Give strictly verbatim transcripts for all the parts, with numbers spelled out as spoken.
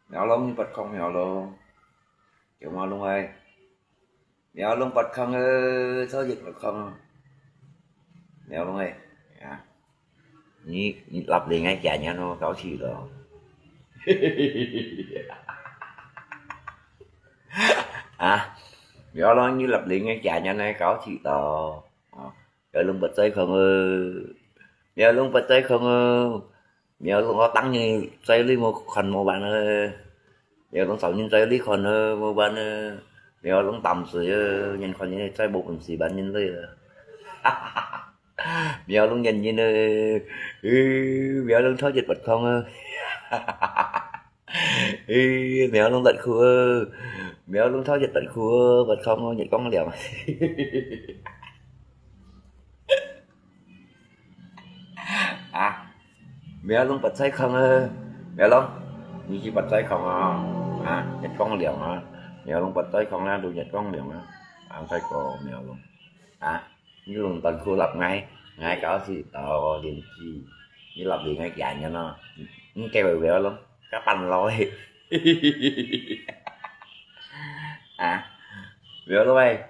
Mèo Lung，你發狂，Mèo Lung，叫Mèo Lung哎，Mèo Lung發狂哦，超級發狂哦，Mèo Lung哎，啊，你你立定个家人咯，搞死咯，啊，Mèo Lung，你立定个家人呢，搞死咯，啊，Mèo Lung發衰狂哦，Mèo Lung發衰狂哦。 Mèo Lung，𠊎當你衰你無看無辦啊！Mèo Lung找人衰你看啊，無辦啊！Mèo Lung膽水啊，人看人衰無本事辦人衰啊！Mèo Lung nhận人啊！Mèo Lung超級發狂啊！Mèo Lung phát狂啊！Mèo Lung超级發狂啊！發狂啊！月光亮！ 啊，Mèo Lung發衰狂啊！Mèo Lung，你係發衰狂啊！啊，月光亮啊！Mèo Lung發衰狂啊，都月光亮啊！啊，衰過Mèo Lung。啊，你用短褲立𠊎，𠊎搞死到年紀，你立你𠊎驚人咯！你叫Mèo Lung，加半路去。啊，Mèo Lung喂，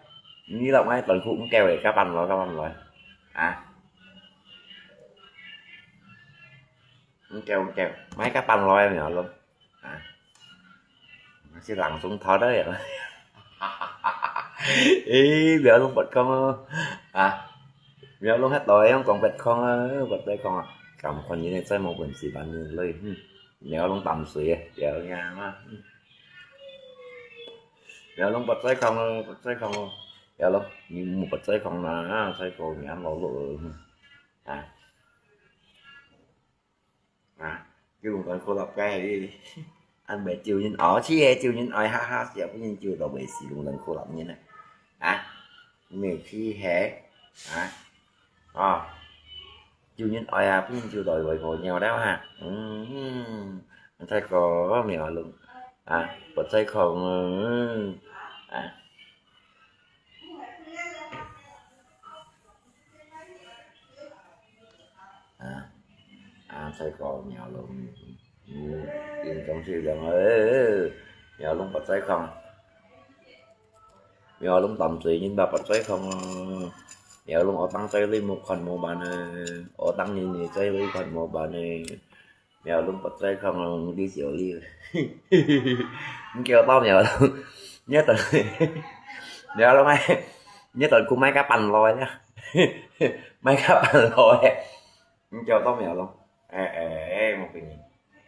你立𠊎短褲，你叫佢加半路，加半路。 啊，毋夠毋夠，買个半來苗咯，啊，係冷總頭个呀。誒，苗龍發狂哦，啊，苗龍還在用講發狂啊，發衰狂啊，敢看人个再無本事，把你累，嗯，苗龍膽水啊，苗龍啊，嗯，苗龍發衰狂哦，發衰狂哦，苗龍，你莫發衰狂啦，啊，衰過你老老了，嗯。 啊，啊，叫人可樂雞，啊，毋係招人愛，係招人愛，哈哈，笑，分人招到袂死，人可樂人啊，啊，毋係係，啊，哦，招人愛啊，分人招到會過尿了哈，嗯，嗯，再過苗龍，啊，發衰狂啊，啊。 啊，啊，再過苗龍，嗯，應當係兩個，苗龍發衰狂，苗龍當衰人吧，發衰狂哦，苗龍我當衰你莫看無辦啊，我當年你衰你看無辦啊。 苗龍發衰狂哦，你笑你。你叫到苗龍，你等，苗龍哎，你等佢買个半來呀，買个半來。你叫到苗龍，哎哎，莫跟你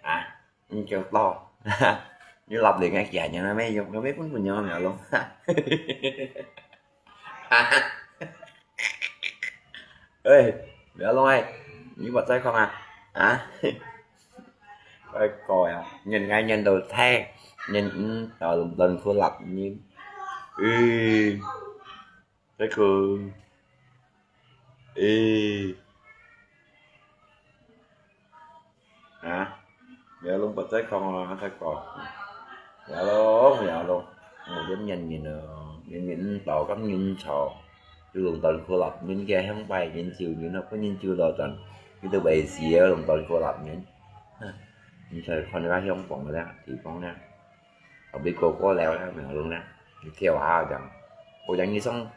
啊，你叫到，你立定个驚人啊，沒用，沒分分你苗龍。 哎，苗龍哎，你發衰狂啊？啊？哎，過呀，人家人都睇，人嗯，到人去立你，誒，這個，誒。 啊，苗龍發衰狂啊，大哥。苗龍，苗龍，無點人人哦，人人毋到咁人潮，就用到可樂，人家向擺人招人啊，分人招到轉，佢都袂死啊，用到可樂人。你才看到香港个啦，地方啦，後尾個個了啦，苗龍啦，你跳下講，我講你從 香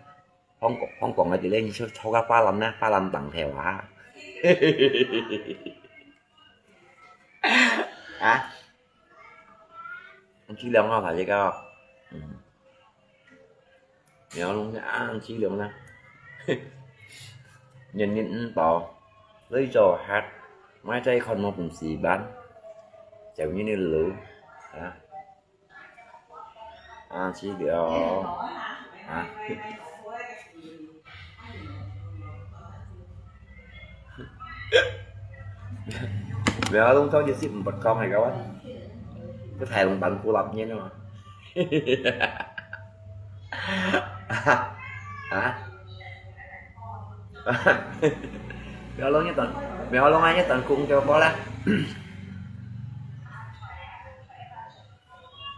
港，香港个地咧，你就坐个巴士啦，巴士等頭啊。啊？盡量啊，大家哦。嗯。苗龍啊，盡量啦。人人毋到，你做客，買在看無本事辦，就你个路，啊。 啊，盡量，啊。苗龍頭一息毋發狂个，各位。大龍爿褲立人啊嘛。啊？苗龍，你短，苗龍啊，你短褲毋夠多啦。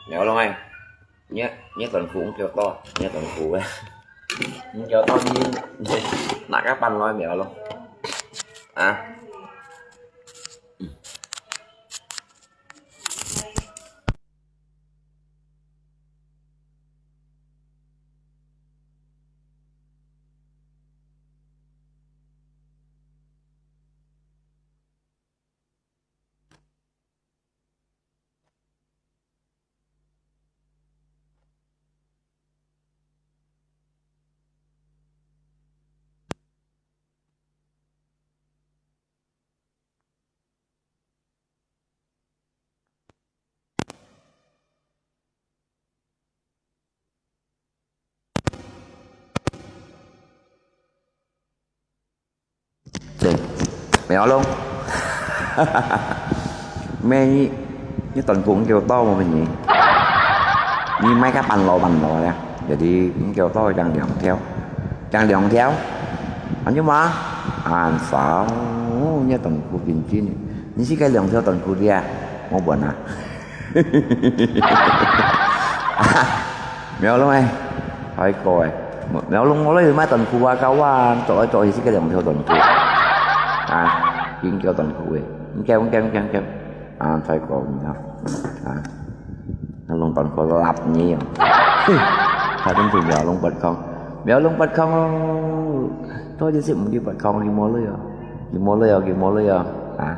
苗龍欸，你，你短褲毋夠多，你短褲啊，毋夠多，你，你拿个爿來苗龍啊。對，苗龍。咩，你，你短褲毋夠多無？你，你買个爿老爿老咧，jadi毋夠多，正兩條，正兩條。恁樣嘛？恁少，你短褲緊緊，你自家兩條短褲咧，無問啊。 苗龍欸，大哥欸，苗龍，無來買短褲啊，教我啊，著來著去，自家兩條短褲。啊，緊叫短褲欸，毋叫，毋叫，毋叫，毋叫。啊，大哥，你看，啊，苗龍短褲立你哦。他跟住苗龍不空，苗龍不空哦，他就是毋去不空，你無來哦，你無來哦，你無來哦，啊。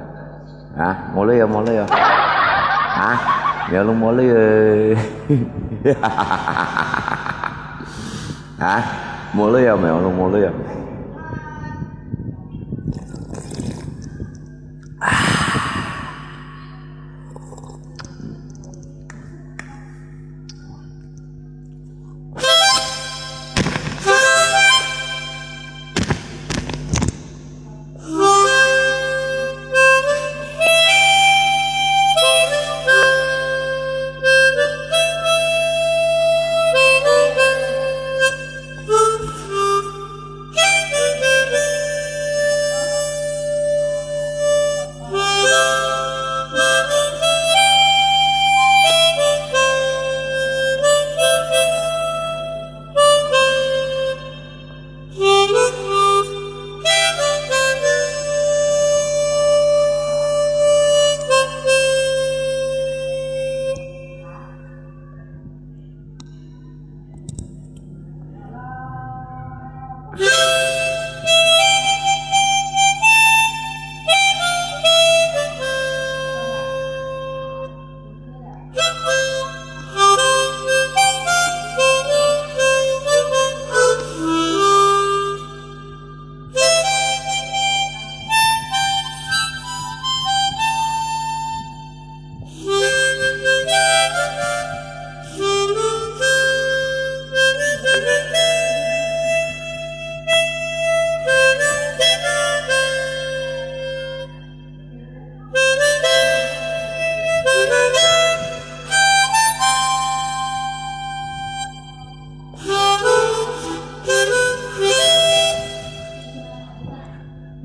啊，無來哦，無來哦。啊，苗龍無來哦。啊，無來哦，苗龍無來哦。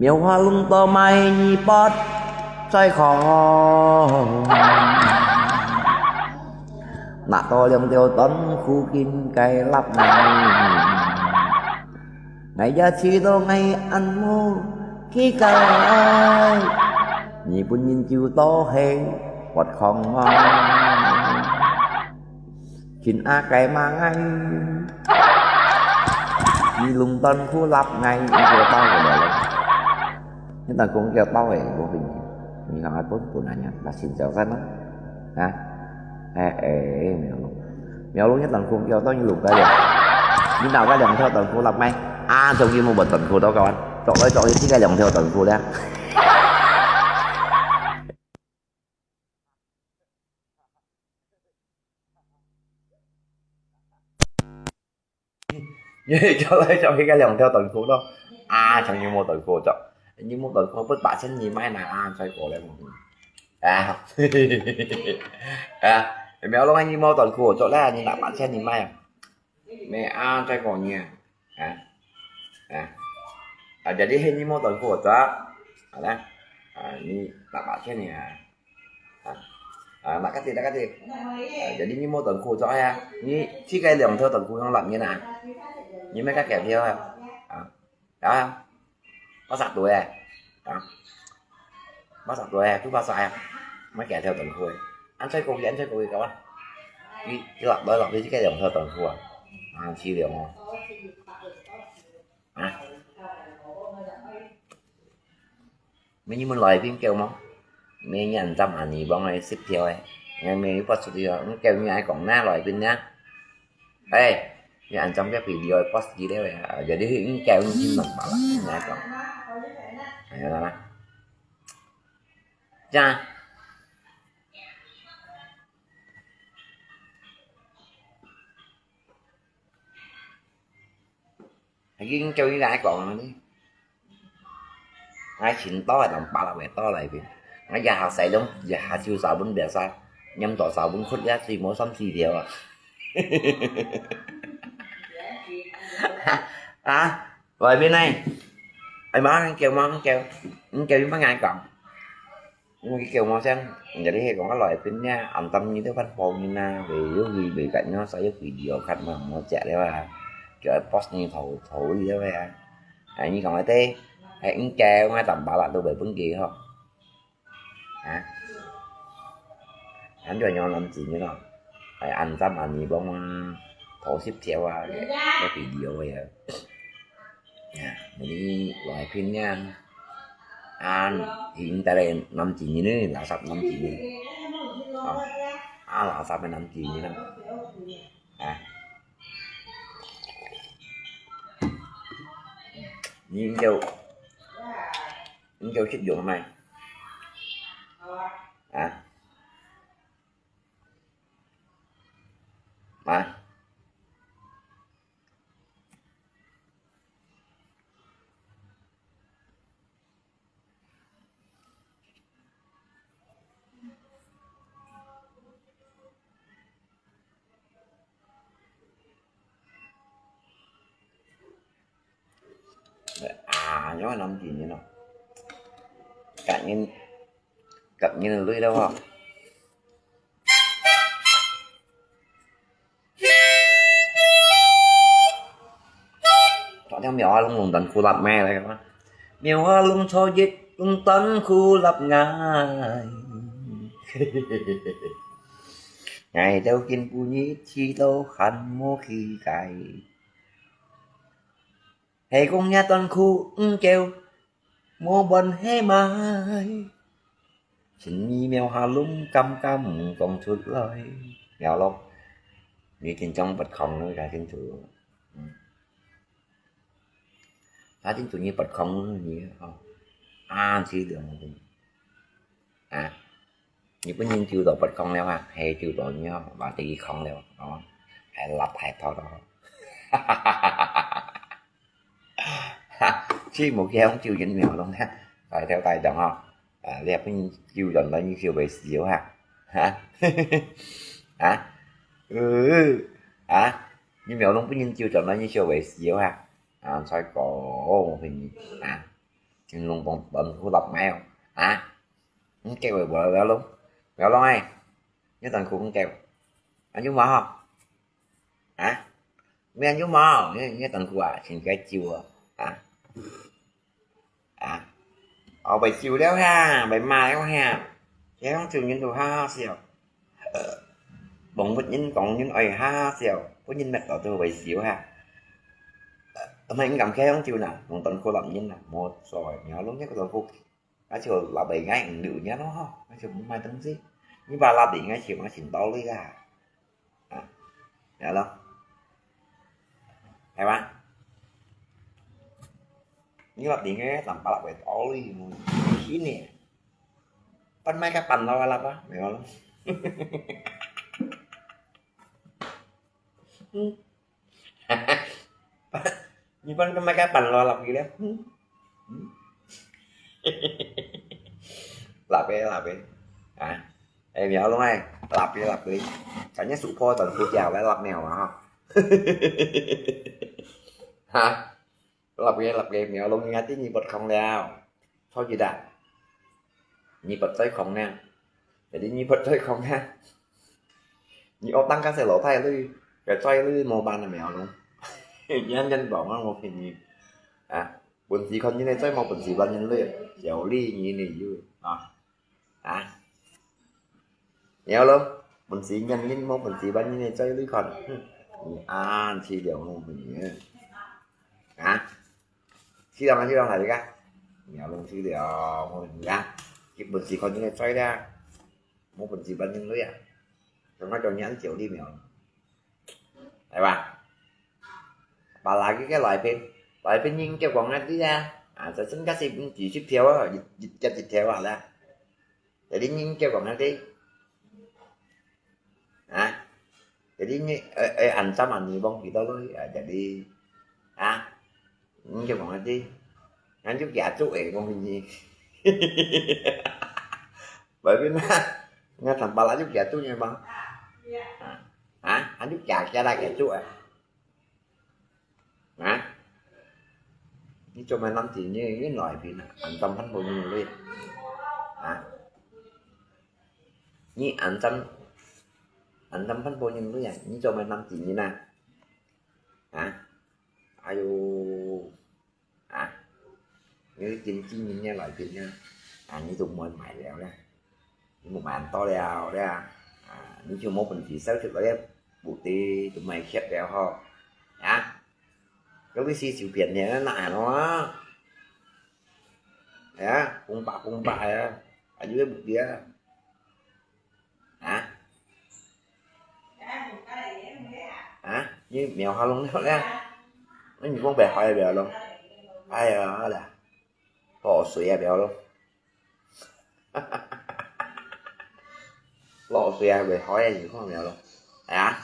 苗華龍到買二八再看，拿到兩條短褲緊个立𠊎。 𠊎也知道𠊎恁無氣概，日本人就到係發狂啊！親阿該嘛𠊎，你龍短褲立𠊎，你就到个了。你等講叫到个，我跟你，你看還不不難呀，那先走噻嘛，啊，哎哎，没有弄。 苗龍一短褲，要到你攏个了。你拿个兩條短褲落來，啊，終於無短褲到个完，著來著去，自家兩條短褲了。你著來著去个兩條短褲咯，啊，終於無短褲著。你無短褲，不八千你買哪啊，再過來嘛。啊，啊，苗龍啊，你無短褲著啦，你六百千你買啊？沒啊，再講你啊，啊，啊，啊，jadi你無短褲著，好啦，啊，你六百千你啊，啊，啊，那个的，那个的，啊，jadi你無短褲著呀，你自家兩條短褲用六年啊，你買个幾條啊？啊。 啊，巴薩對啊，啊，巴薩對啊，tu巴薩啊，買幾條短褲啊？恁衰過去，恁衰過去搞啊！你，你落來落去，這个兩條短褲啊，啊，淒涼哦。啊，你們來賓叫麼？你人站啊，你幫我十條誒，你們不出去哦，你叫你愛講哪來賓呢？哎，你安裝个video post去了呀，jadi你叫你去弄吧啦，你來講。哎呀啦，這樣。 已經叫你來講了呢。𠊎尋到个人巴拉會到來邊，𠊎一下洗兩，一下就三分別晒，黏到三分窟也水無三四條啊。啊，外邊呢？哎媽，你叫麼？你叫，你叫你乜愛講？ 因為佢叫我聲，人家你係講个來賓呢，安tâm你都番好人啊，袂有佢袂甲你使有video看嘛，無食了啊，叫佢post你頭頭了啊。哎，你講个對，哎，應該我淡薄啦，都袂分佢吼。啊，恁樣樣諗住你咯，哎，安tâm啊，你幫我頭十條啊，个video个啊。 呀，你來拼呀。啊，你帶來男子人呢，垃圾男子人。啊，啊，垃圾个男子人啊。啊。你叫，你叫食用咩？啊？啊？ 啊，因為男子人咯，甲人，甲人累了吼。 Tao tiếng mèo Hà Lung lùng tấn khu lặp me đấy các bạn. Mèo Hà Lung cho giết lùng tấn khu lặp ngai. Ngày đầu tiên bu nhí chi tô khăn mô khi cài. Hè cũng nhá tấn khu ưng kêu. Mô bòn he mai. Chính mi mèo Hà Lung cam cam còn thụt lời. Mèo Lung. Như chính trong bật khổng nữa cả chính chủ. Cả chính chủ như bật khổng nữa như. À, chỉ được. À. 你本人就到不空了啊，係就到你哦，話第一空了哦，還立還拖到。哈，去無去向就人苗東呢，大條大檔哦，啊，你本人就到來你就會笑哈，哈，啊，呃，啊，你苗東本人就到來你就會笑哈，啊，再講，我跟你，啊，真龍幫幫好立埋哦，啊。 你叫佢無了了咯，了咯哎，你等佢你叫，安住無吼？啊？你安住無？你你等佢啊，請佢救啊，啊？啊？哦，被救了哈，被罵了哈，這種救人都哈哈笑。 望佛人講人愛哈哈笑，本人乜到都會笑哈。毋係人敢開樣笑啦，用當苦難人啦，無所謂，然後攏一個都不，那就老白愛唔留人咯吼，那就毋買東西。你把拉定愛笑，我尋道理啦。啊，然後咯，係吧？你拉定个，tanpa拉白道理，無意思呢。 Pan mai ka pan lo lap ah, mèo lo. Ni pan ka mai ka pan lo lap kì leh. Lap eh, lap eh. 啊，哎，苗龍哎，立个立个，咱个主播等不了了，立苗啊哈。哈，立个立个，苗龍，你看你不空了，超級的，你不再空了，jadi你不再空了，你學當个細老弟，你个嘴你無辦法苗龍，人人講我無便宜啊，本事看人个嘴，無本事還人類，有理你你有啊。 啊，苗龍，本事人人無本事還人个嘴你看，哼，你恁樣了無你啊？啊，去了嗎？去了哪裡啊？苗龍去了無你啊？佢本事看人个嘴啦，無本事還人類啊？怎麼叫人叫你苗龍？係吧？Apalagi个來賓，來賓人叫講啊，你啊，啊，就真个係毋止十條啊，一一一條啊啦。 Jadi你叫講nanti，啊，jadi你，eh, eh, ancam ani bông kita tu, ah, jadi, ah, ni叫講nanti, ngan juk kia tu eh, bông ni. Baik na, ngan sampai lah juk kia tu ni bang. Ah, ah, ngan juk kia kia lah kia tu eh. 啊？你做麼个男子，你，你來賓啊？恁多分布人類啊？啊？你恁多，恁多分布人類啊？你做麼个男子人啊？啊？哎喲，啊？你經紀人啊，來賓啊？啊，你都毋會買了啦。 你無買恁多了啦，啊，你就無本事，少出來个布袋都買缺了吼，啊，有个是隨便个，哪能啊？哎呀，公巴公巴呀，還有个布袋啊，啊？啊，你苗下弄了啦？那你講白話也不要弄，哎呀啦，落水也不要弄。 落水啊，會好个情況了咯。哎呀，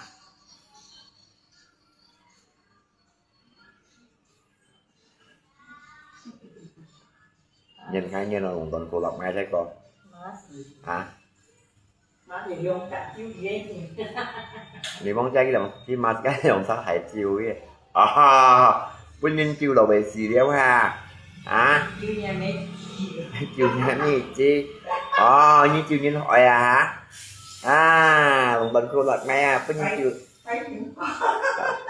你看你那弄断裤了，买这个啊？你望下去两，你妈个两只海椒个。 啊哈，分人救落未死了哈？啊？救人未死。救人未死？哦，你救人害啊？啊，弄斷褲落來啊，分人救。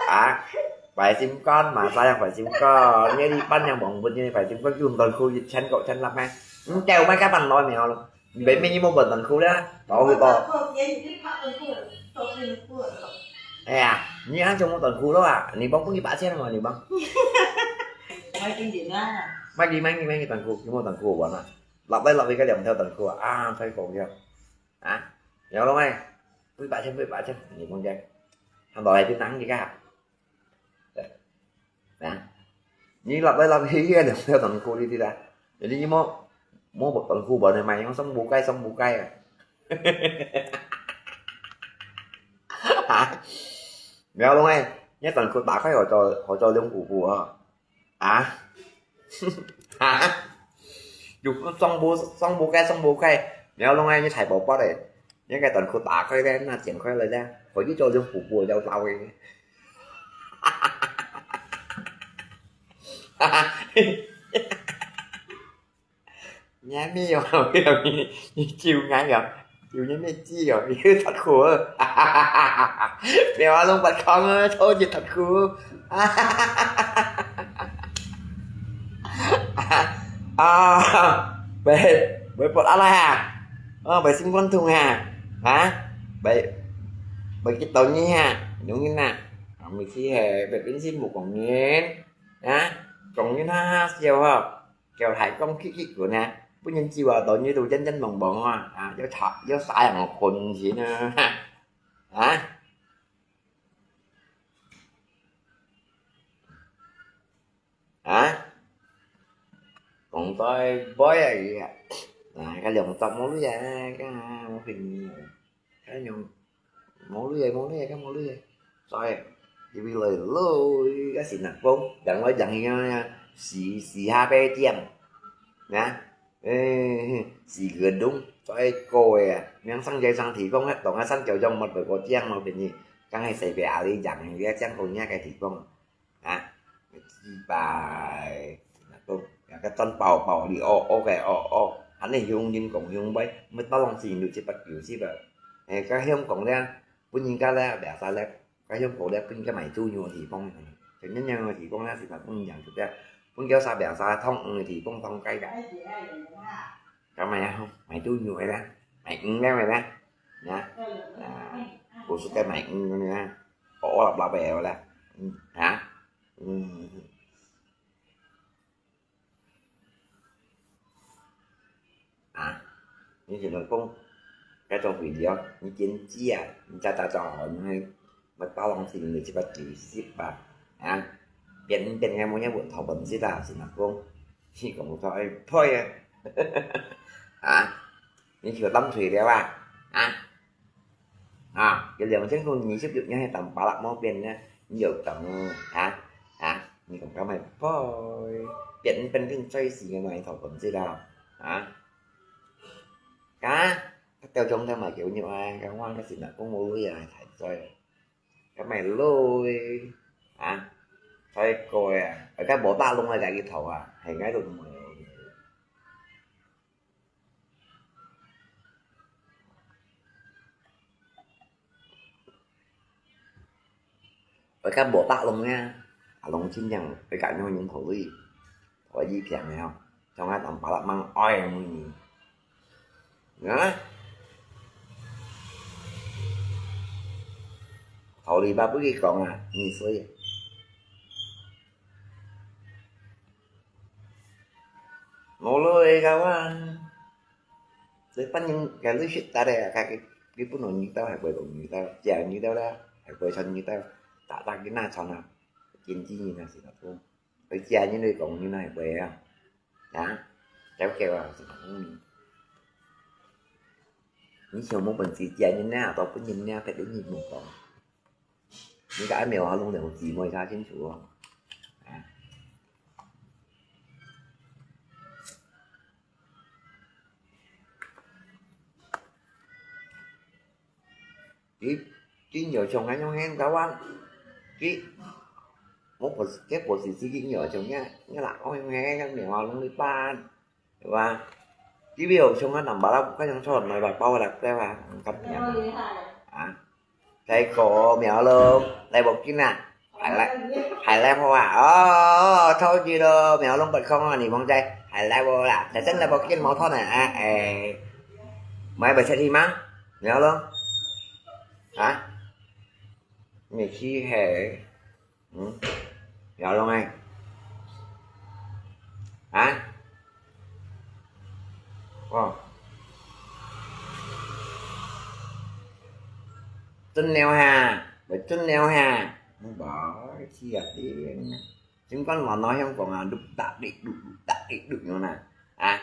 啊？壞心肝嘛，啥樣壞心肝？你一般人望不見壞心肝，救弄斷褲一千个千粒咩？你叫我買个半來苗咯。 你明明你無換短褲啦，老虎哥。哎呀，你還想無短褲了啊？你幫分一百千嘛，你幫。買經典啊。買佢，買佢，買佢短褲，佢無短褲換啊。立來立去，該兩條短褲啊，啊，太講了。啊，你要弄哎，分一百千，分一百千，你講這，看到來就拿你个。 啊，你立來立去，該兩條短褲你知啦。Jadi你無，無短褲，無你買，用雙布雞，雙布雞啊。啊，苗龍哎，你短褲打開好做，好做兩布布啊。啊？啊？有雙布，雙布雞，雙布雞，苗龍哎，你太薄薄嘞。 你个短褲打開咧，那剪開來咧，可以做成布布了包个。你還沒有，你，你救俺呀，救你沒救哦，你有短褲哦。不要弄不康啊，超级短褲。 啊，會，會發癩啊？哦，會心肝痛啊？啊？會，會激到你啊？容易啊？啊，毋係係，會變心無講人啊？講人哈哈笑吼，叫大講激激滾啊！不然就啊，到你都真真茫茫啊！啊，要查，要啥樣困先啊？啊？ 啊？講到尾啊，佢啊，啊，該兩隻毛驢啊，該無便宜啊，該兩，毛驢啊，毛驢啊，該毛驢啊，所以，佢會來咯，該新加坡，行來行去啊，四，四下八點，啊？誒，四個洞，最高个啊，名聲在上地方，當下山腳上沒得過這樣無便宜，剛才隨便阿里講，你要講過人家个地方啊，幾百，那個，那個賺飽飽哩，哦，哦个，哦，哦，恁呢鄉人講鄉尾，乜到攏四六七八九十啊，誒，該香港咧，分人家咧，袂使咧。 該香港咧，分人家賣豬肉个地方，像恁樣个地方咧，係嘛，分人家就這樣，分叫啥名啥，通魚个地方，通街个。咁樣啊，賣豬肉个啦，賣魚个啦，啊，啊，不是該賣魚个啦，哦，哦，立立个啦，嗯，啊，嗯。 啊，你就講，該種肥料，你堅持啊，你早早做好，你還，我包裝起你七八九十吧，啊，變變个，無人會討本事啦，是嘛講？你講出來，呸啊！啊，你就當吹了啊，啊！ 啊，佢兩千空二十六年係當巴拉無變呢，你又講，啊，啊，你講該麼个，變變更最死个那一頭本子啦，啊，啊，佢兜中頭嘛叫你啊，佢話該時嘛講無鐳啊，太衰，該麼个鐳，啊，太過啊，而家無打攏來該一頭啊，係𠊎都毋會。 𠊎个無打攏啊，啊，攏盡靚，𠊎个用用頭鐳，頭鐳平了，像𠊎當巴拉吂愛个物呢。啊？頭鐳吧，不會講啊，你說。 無咯，會搞啊！所以反正該類似大个啊，佢佢本來你兜還會講你兜，食你兜啦，還會傳你兜，大大个那傳啊，經濟人啊是那種，會食人會講你那會啊，啊，了解啊，是那種。你想無本事食人啊，都分人啊，別人你無講。 你个阿苗啊，攏兩姊妹較清楚哦。啊。佢佢有像恁樣个，佢無不是，這不是自己有像个，你啦，哦，个苗啊，攏一般。 對吧？T V有上啊，nambah lah，bukan yang sound，nambah power lah，對吧？Angkat yang，啊，再過苗咯，來無緊啊，還來，還來無啊？哦，超級咯，苗攏不空啊，你莫在，還來無啦？才真來無緊，無痛啊，哎，哎，買不出去嗎？苗咯，啊，你去嘿。 嗯？苗龍欸？啊？哦。真了哈？會真了哈？無，去啊，天啊。新冠話到香港啊，碌達哩碌，碌達哩碌樣啦。啊？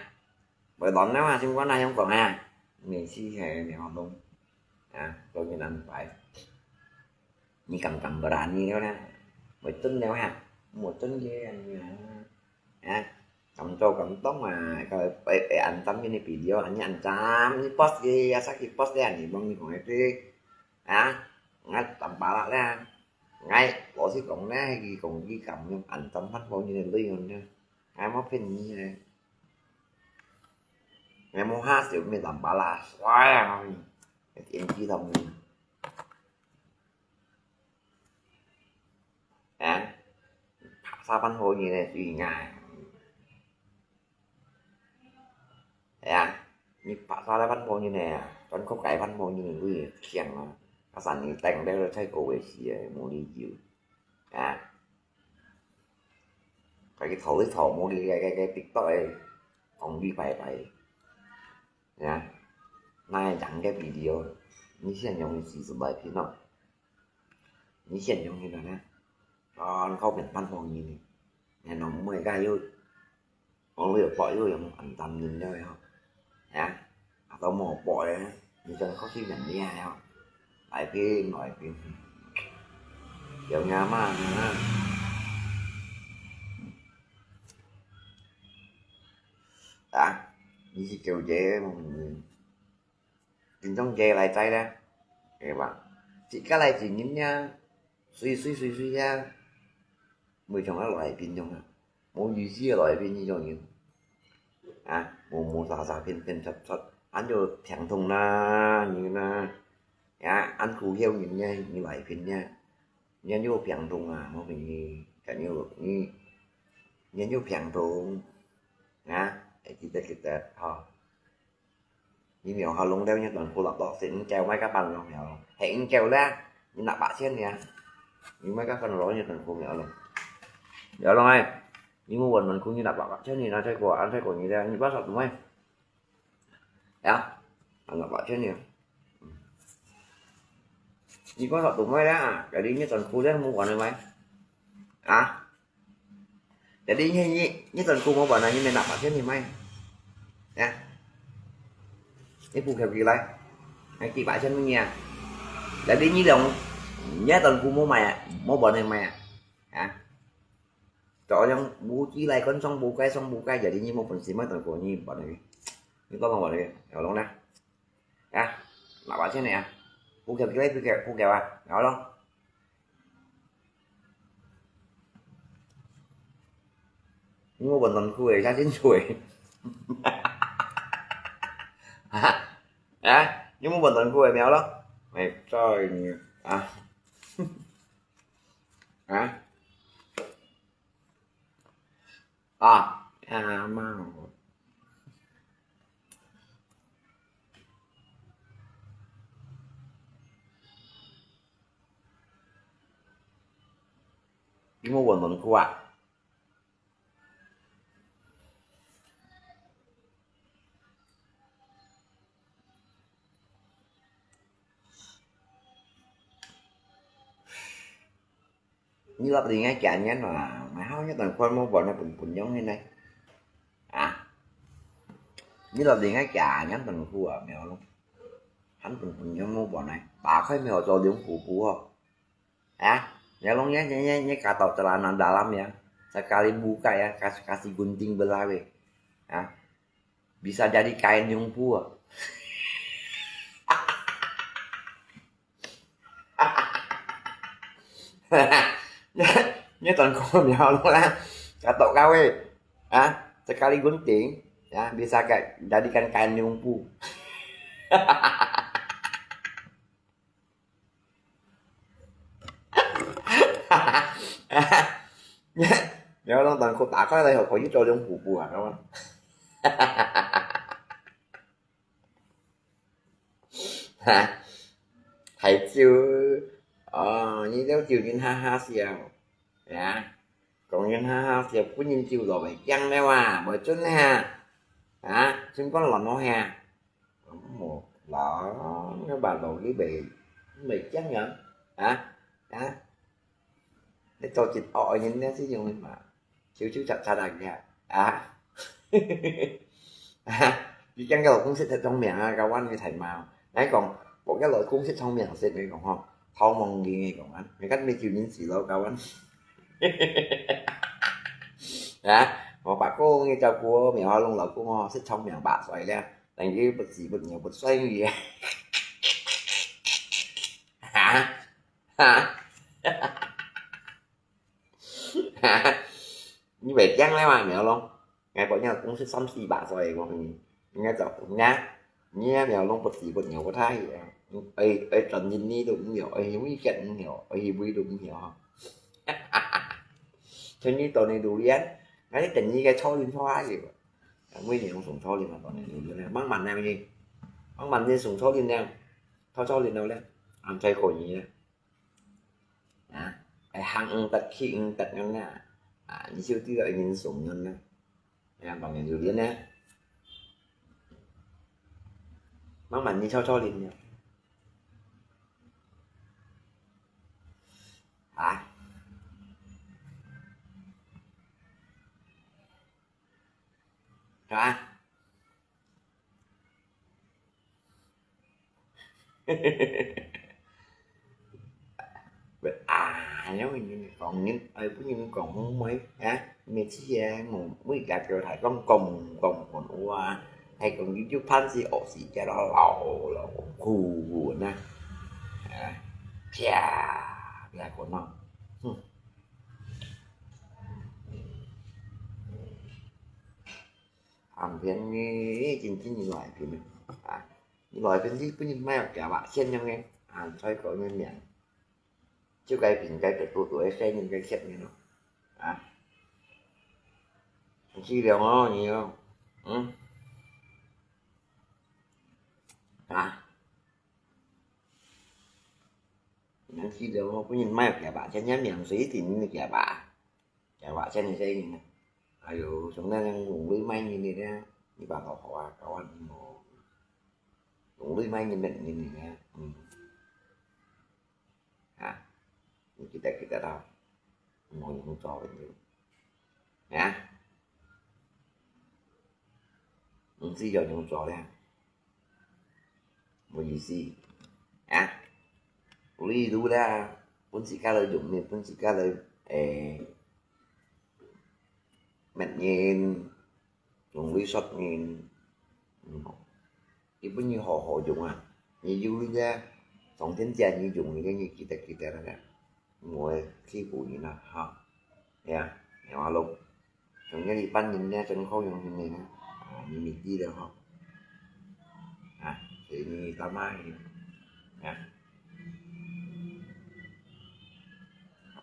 會亂了啊，新冠啊，香港啊。你去嘿，苗龍。啊，過去難擺。 你敢敢berani了啦？會真了哈？無真个啊，你啊，啊，敢做敢當啊，个會會安站个你video，你安站，你post个，asal去post个，你望你講个對，啊，𠊎當巴拉啦，𠊎老實講啦，佢講佢敢用安站發布你个內容呢，𠊎無騙你啊，𠊎無哈笑咩當巴拉，衰啊，你，天氣同你。 啊，白沙灣好人呢，最硬。係啊，你白沙灣好人呢，全國个灣好人呢，最強啊！啊，三年頂了，最高个時啊，無理由。啊，佢个頭一頭，無理个个个TikTok个，講你拜拜。 呀，那樣个video，你先用佢四十來片咯。你先用佢个呢，啊，靠邊半方面呢，然後每個又，我有播又用安裝音樂呀，呀，啊，都無播咧，你真靠去人家呀，來片來片，有呀嘛，啊。 啊，你是狗爺，平常个來在咧，係吧？自家來自人呀，水水水水呀，每種个來賓種啊，無意思个來賓呢種人，啊，無無啥啥騙騙出出，恁就平等啦，你啦，呀，恁苦曉人呢，你來賓呢，人就平等啊，無問題，人就你，人就平等，啊，會記得記得，吼。 你苗下弄了你短褲落落，係你狗買个飯咯苗咯，係你狗咧，你拿八千呢，你買个飯咯你短褲苗咯。苗咯哎，你無換短褲你拿八八千呢，拿太過，安太過你咧，你不要少读哎。呀，拿八千呢。你不要少读哎啦，jadi你短褲咧無換了咩？啊？ Jadi你你你短褲無換啊，你拿八千去買。Ya. 你補貼起來，還幾百千分你啊。Jadi你兩，你短褲無買啊，無換去買啊。啊。就像無機來看上無該上無該，jadi你無本事買短褲，你換去。你講無換去，有弄啦。 啊，拿八千呢啊，補貼起來補貼補貼啊，然後咯。你無換短褲誒，下進去誒。啊，啊，你無換短褲誒，苗咯。哎，sorry你啊。啊。 啊，阿媽哦。你無換短褲啊？ 你落地个家人啊，買好一段款無換啊，本本樣个呢。啊，你落地个家人本苦啊，苗咯，還本本樣無換呢，打開苗做兩步步哦。啊，苗咯，你你你你kata celana dalam ya, sekali buka ya, kas kasih gunting belah weh. Ah, bisa jadi kain nyumpu. 你你短褲苗咯啦，katok kawe, ah, sekali gunting, ya, bisa ka jadikan kain nyumpu. 你你用短褲打開來，可以做兩步步啊，係嘛？哈，大酒，哦，你了酒人哈哈笑，呀，講人哈哈笑，本人酒落會驚了啊，無準啊，啊，心肝亂了哈。 無啦，該把路你袂袂驚人啊？啊？你做一惡人咧，這種嘛，手手擦擦啊，啊？你驚个老公識得聰明啊，教阮你太mau。來講，我个老公識聰明識，你講吼，頭毛人你講啊，你看你就人死咯，教阮。啊？我把公你照顧，苗龍老公哦，識聰明把帥咧。 等於不死不牛不衰你。哈？哈？你袂驚了嘛，苗龍？𠊎講你公司三四百歲个，你應該走，你啊，你啊，苗龍不死不牛不太，愛愛轉印尼都毋曉，愛去美國毋曉，愛去美都毋曉哈。像你到你榴蓮，𠊎等你个超人超下去。 每年送超人啊，當然有个咧，慢慢來呢，慢慢呢送超人呢，超超人了咧，還才可以呢。啊，愛行毋得，去毋得樣呢，啊，你就知道人送人呢，哎呀，當然有个呢，慢慢你超超人呢，啊。 係嘛？啊，因為人講人，愛分人講好咩？啊，每次啊，無每日叫大家講講講講話，還講佢就盼死惡死，驚到老老苦苦呢。啊，啪，別个喏，哼。行騙呢，真正你來騙呢，啊，你來騙你本人買假話，騙人个，啊，再講个名。 就該貧該別个，都係細人个欠人咯。啊，你去了哦，你哦，嗯，啊，你去了哦，本人買假話，天天面水頂个假話，假話欠你細人啊。哎喲，從那樣用鐳賣人的呢，你把好好啊，搞完你哦，用鐳賣人的人的呢，嗯。 啊，你記得記得哦，莫用做朋友。啊，毋使要用做了，無意思。啊，無意思啦，分自家來用呢，分自家來，誒，滅人。 用鐳說人，嗯，佢本人好好用啊，你有鐳个，上天借你用个，你記得記得那個，毋會欺負人啊，哈，係啊，然後咯，像這一般人呢，真好用个呢，啊，你明知了哈，啊，所以你打罵你，啊。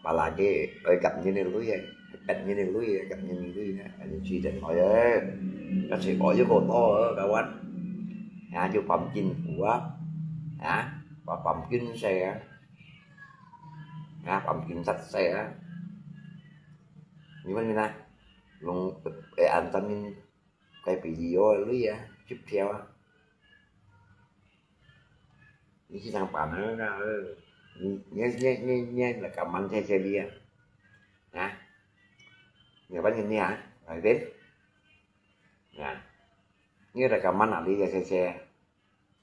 Apalagi愛感恩个鐳啊，感恩个鐳啊，感恩个鐳啊，感恩水晶鐳啊，該水晶鐳又過多啊，kawan。啊，就pamkin苦啊，啊，pa-pamkin sè啊，啊，pamkin sat sè啊。你問你呢？用，誒，安上面該比例哦，鐳啊，十條啊。 你去上班啊，你，你，你，你，你來感恩謝謝你啊。啊？你問你啊，來邊？啊？你來感恩啊，你謝謝。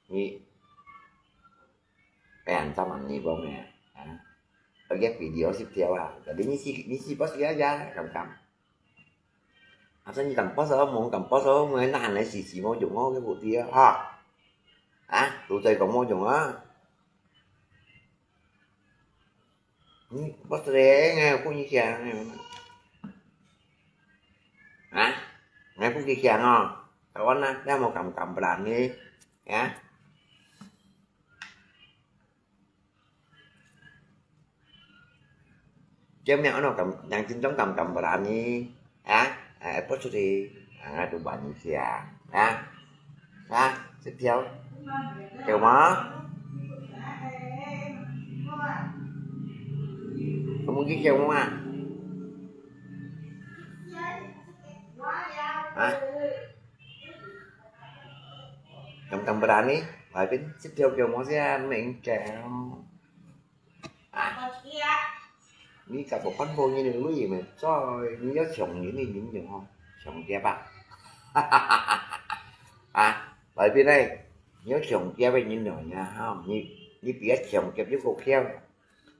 你，哎呀，zaman ni bông nè. À? Ở ghép video tiếp theo à. Jadi ngisi, ngisi bos ya, ya, kam kam. Asal ni kampos oh, mong kampos oh, mong nahan na sisi mo jong oh, cái vụ tiê ha. Ha? Tụi tây có mo jong ah. Bos re, ngai pun ni siang. Ha? Ngai pun ni siang oh. Kawan na, dia mo kam kam berani. Ya. Chứ mẹ nó cầm, đang chính chống cầm, cầm bà đàn đi. Hả? À, post đi. À, tụi bạn đi kìa. Hả? Hả? Tiếp theo. Kêu mà. Có muốn cái kêu không à? Hả? Tầm tầm bà đàn đi. Phải bên tiếp theo kêu món xe mình kéo. À. Ni cả bộ phận vô như này lui mà cho ni nhớ chồng như này những nhiều không? Chồng kia bà. À, bởi vì đây, nhớ chồng kia với những nhỏ nhà không? Ni, ni biết chồng kia biết cô khéo.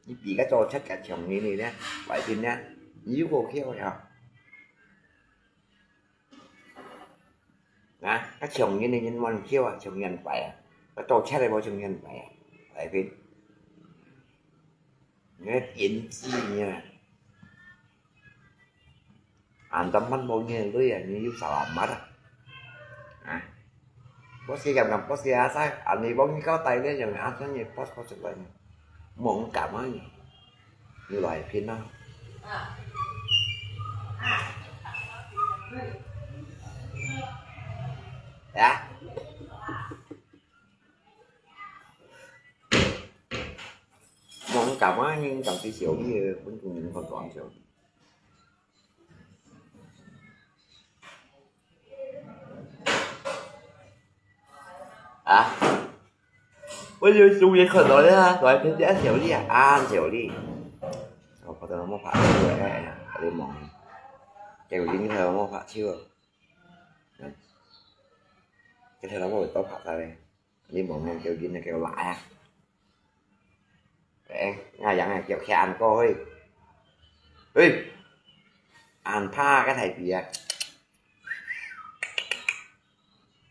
Ni biết cái cho chắc cả chồng như này nè. Bởi vì nè, ni cô khéo rồi không? Nè, cái chồng như này nhân mòn khéo à, chồng nhân phải à. Cái tổ chức này bao chồng nhân phải à. Bởi vì nghe tiến sĩ nha. An tâm mất bao nhiêu đứa à, như sao làm mất à. À. Bác sĩ gặm gặm bác sĩ à sai, anh đi bao nhiêu cao tay đấy, nhưng mà ăn sao nhiều bác bác sĩ vậy. Mong cảm ơn. Như loại phiền não. Hả? Mong cảm ơn nhưng cảm thấy xíu đi, vẫn còn những con con xíu. À. Ôi, ôi, chú ý khẩn đó nha, nói cái dễ xíu đi à, à, xíu đi. Ôi, có tao nó mò phạt xíu rồi, à, đi mong. Cái của Linh cái thời nó mò phạt xíu. Cái thời nó mò tao phạt ra đây. Đi mong mong kêu Linh là kêu lại à. Ê, ngài dặn ngài kêu khen ăn cô hơi. Ê, ăn pha cái thầy bìa.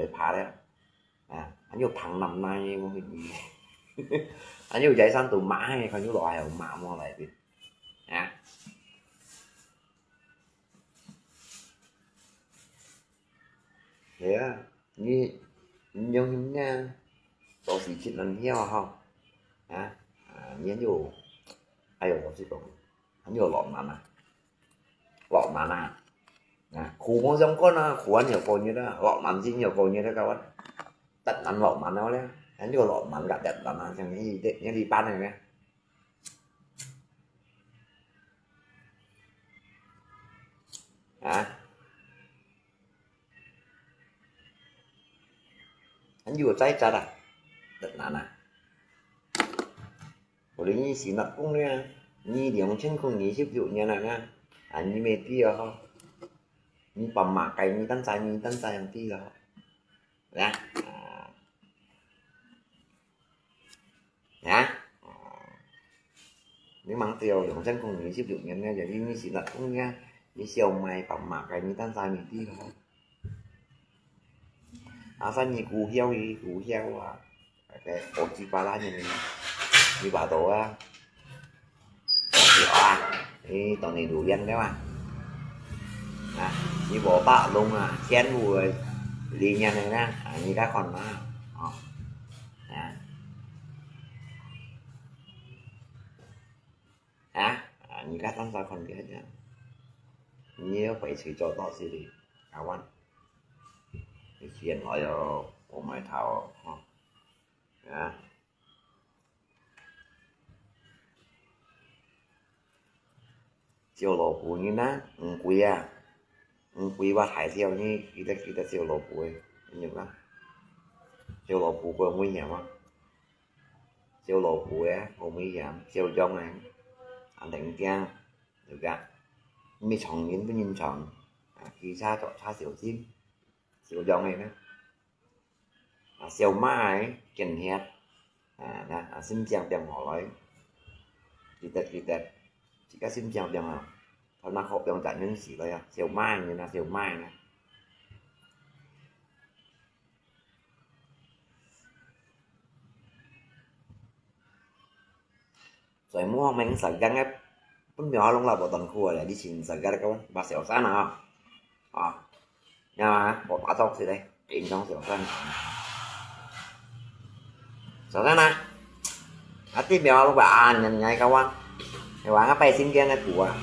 个怕了。啊，還有旁南那个，我跟你，還有在山肚罵个，看有落還有罵我來的。啊。係啊，你，你用心呢，做事情能曉吼。啊，啊，你有，哎呦，我这个，你有浪漫啊，浪漫啊，啊，苦无相干啊，苦还有过日啊，浪漫真有过日啊，kawan。得人浪漫了咧，还有浪漫个得人啊，像你这，你这班的呢。 啊？還有在家啦，等等啊。我的意思呢，讲呢，你两千空二十六年了呢，啊，你没地了哈。你爸妈该你当在，你当在样地了哈。啊？啊？ 啊？你忙到兩千空二十六年呢，就因為是那公呀，你小妹爸妈个，你等下你弟咯。啊，三你姑曉，你姑曉啊，个好鸡巴啦，你，你把头啊。 啊，你当你榴莲对吧？啊，你无把弄啊，全部个理念的呢，啊，你该看嘛，啊，啊，啊，你该当作看个呀，你要回去做到这里，台湾，你钱来哟，我买套哦，啊。 燒蘿蔔呢，毋貴啊，毋貴，我大少呢，記得記得燒蘿蔔个，你有無？燒蘿蔔个危險啊，燒蘿蔔个好危險，燒薑个，啊，等驚，有个，你長人不認長，啊，騎車坐車小心，燒薑个呢。 啊，燒嫲个見血，啊，那，啊，心臟病好來，記得記得，自家心臟病啊，頭那殼病真緊死來啊，燒嫲个呢，燒嫲个呢。所以莫名其妙个，本來我弄了無斷苦啊，你先自家个，把小三啊，啊。 呀，我打造起来，平常小三。小三啊，啊，地表啊，你个啊，你个啊，你个啊，拜新疆个土啊。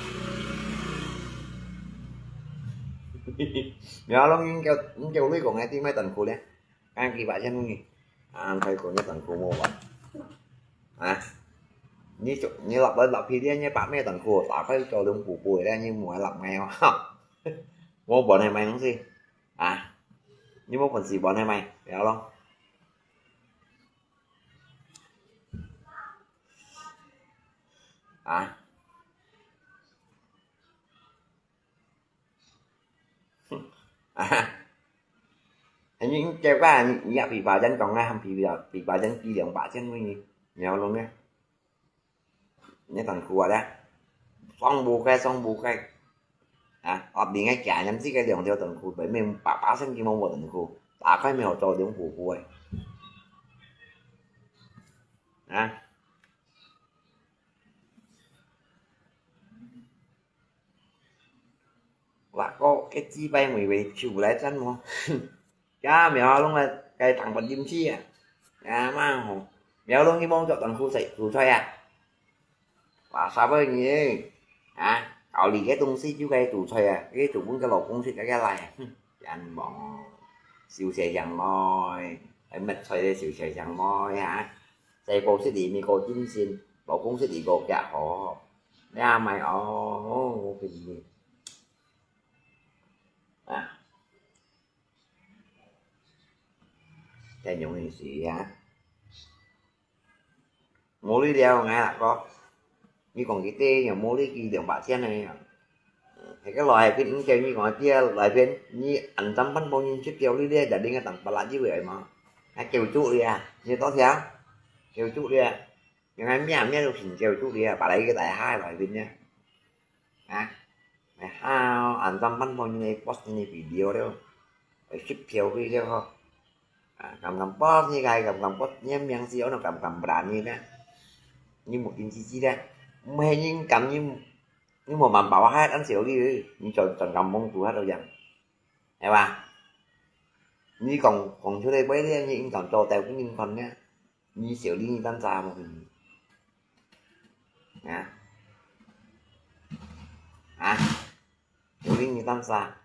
苗龍，你叫，你叫你講个，點解短褲咧？啊，幾百千蚊呢？啊，開口你短褲無換。啊，你就，你落來落去咧，你白咩短褲，打開做兩步步咧，你無愛落咩哦，哈。無換係買東西。啊，你無本事換係買，苗龍。啊。 啊，你，你叫个，你，你也比別人講啊，比別，比別人低兩百千蚊呢，苗龍呢？你短褲啊咧，上無開，上無開。啊，後面个假人自己兩條短褲，明明白白身體無無短褲，打開咪好做兩步步个。啊。 哇，个，个雞掰妹妹出來真無？呀，苗龍啊，該當不進去啊。呀，蠻好。苗龍，你莫著短褲食，煮菜啊？哇，啥物事？啊，搞你个東西就該煮菜啊，該煮分个老公食，該个來。哼，真忙。小姐樣妹，還乜菜个小姐樣妹啊？ 細部識你，你个精神，老公識你个腳好，你阿妹哦，我个意啊，真容易死啊！無你了，𠊎阿哥，你講佢對，又無你佢兩百千呢。 係个來片，你叫你講个對啊，來片，你恁慘般幫人食掉你咧，就恁个當巴拉就會嘛。還救助你啊，你多謝，救助你啊，用个命命都成救助你啊，把來个大下來片呢。啊，哎哈，恁慘般幫人來post你video了，會食掉佢了吼。啊，敢敢post你个，敢敢post你个名字，我都敢敢berani咧。你目睛直直咧，毋係人敢你 你無辦法啊，還小你，你全，全kampung都還都樣，係吧？你講，講出來，不一定你應該做到分人看个，你小你你當啥無？啊？啊？小你你當啥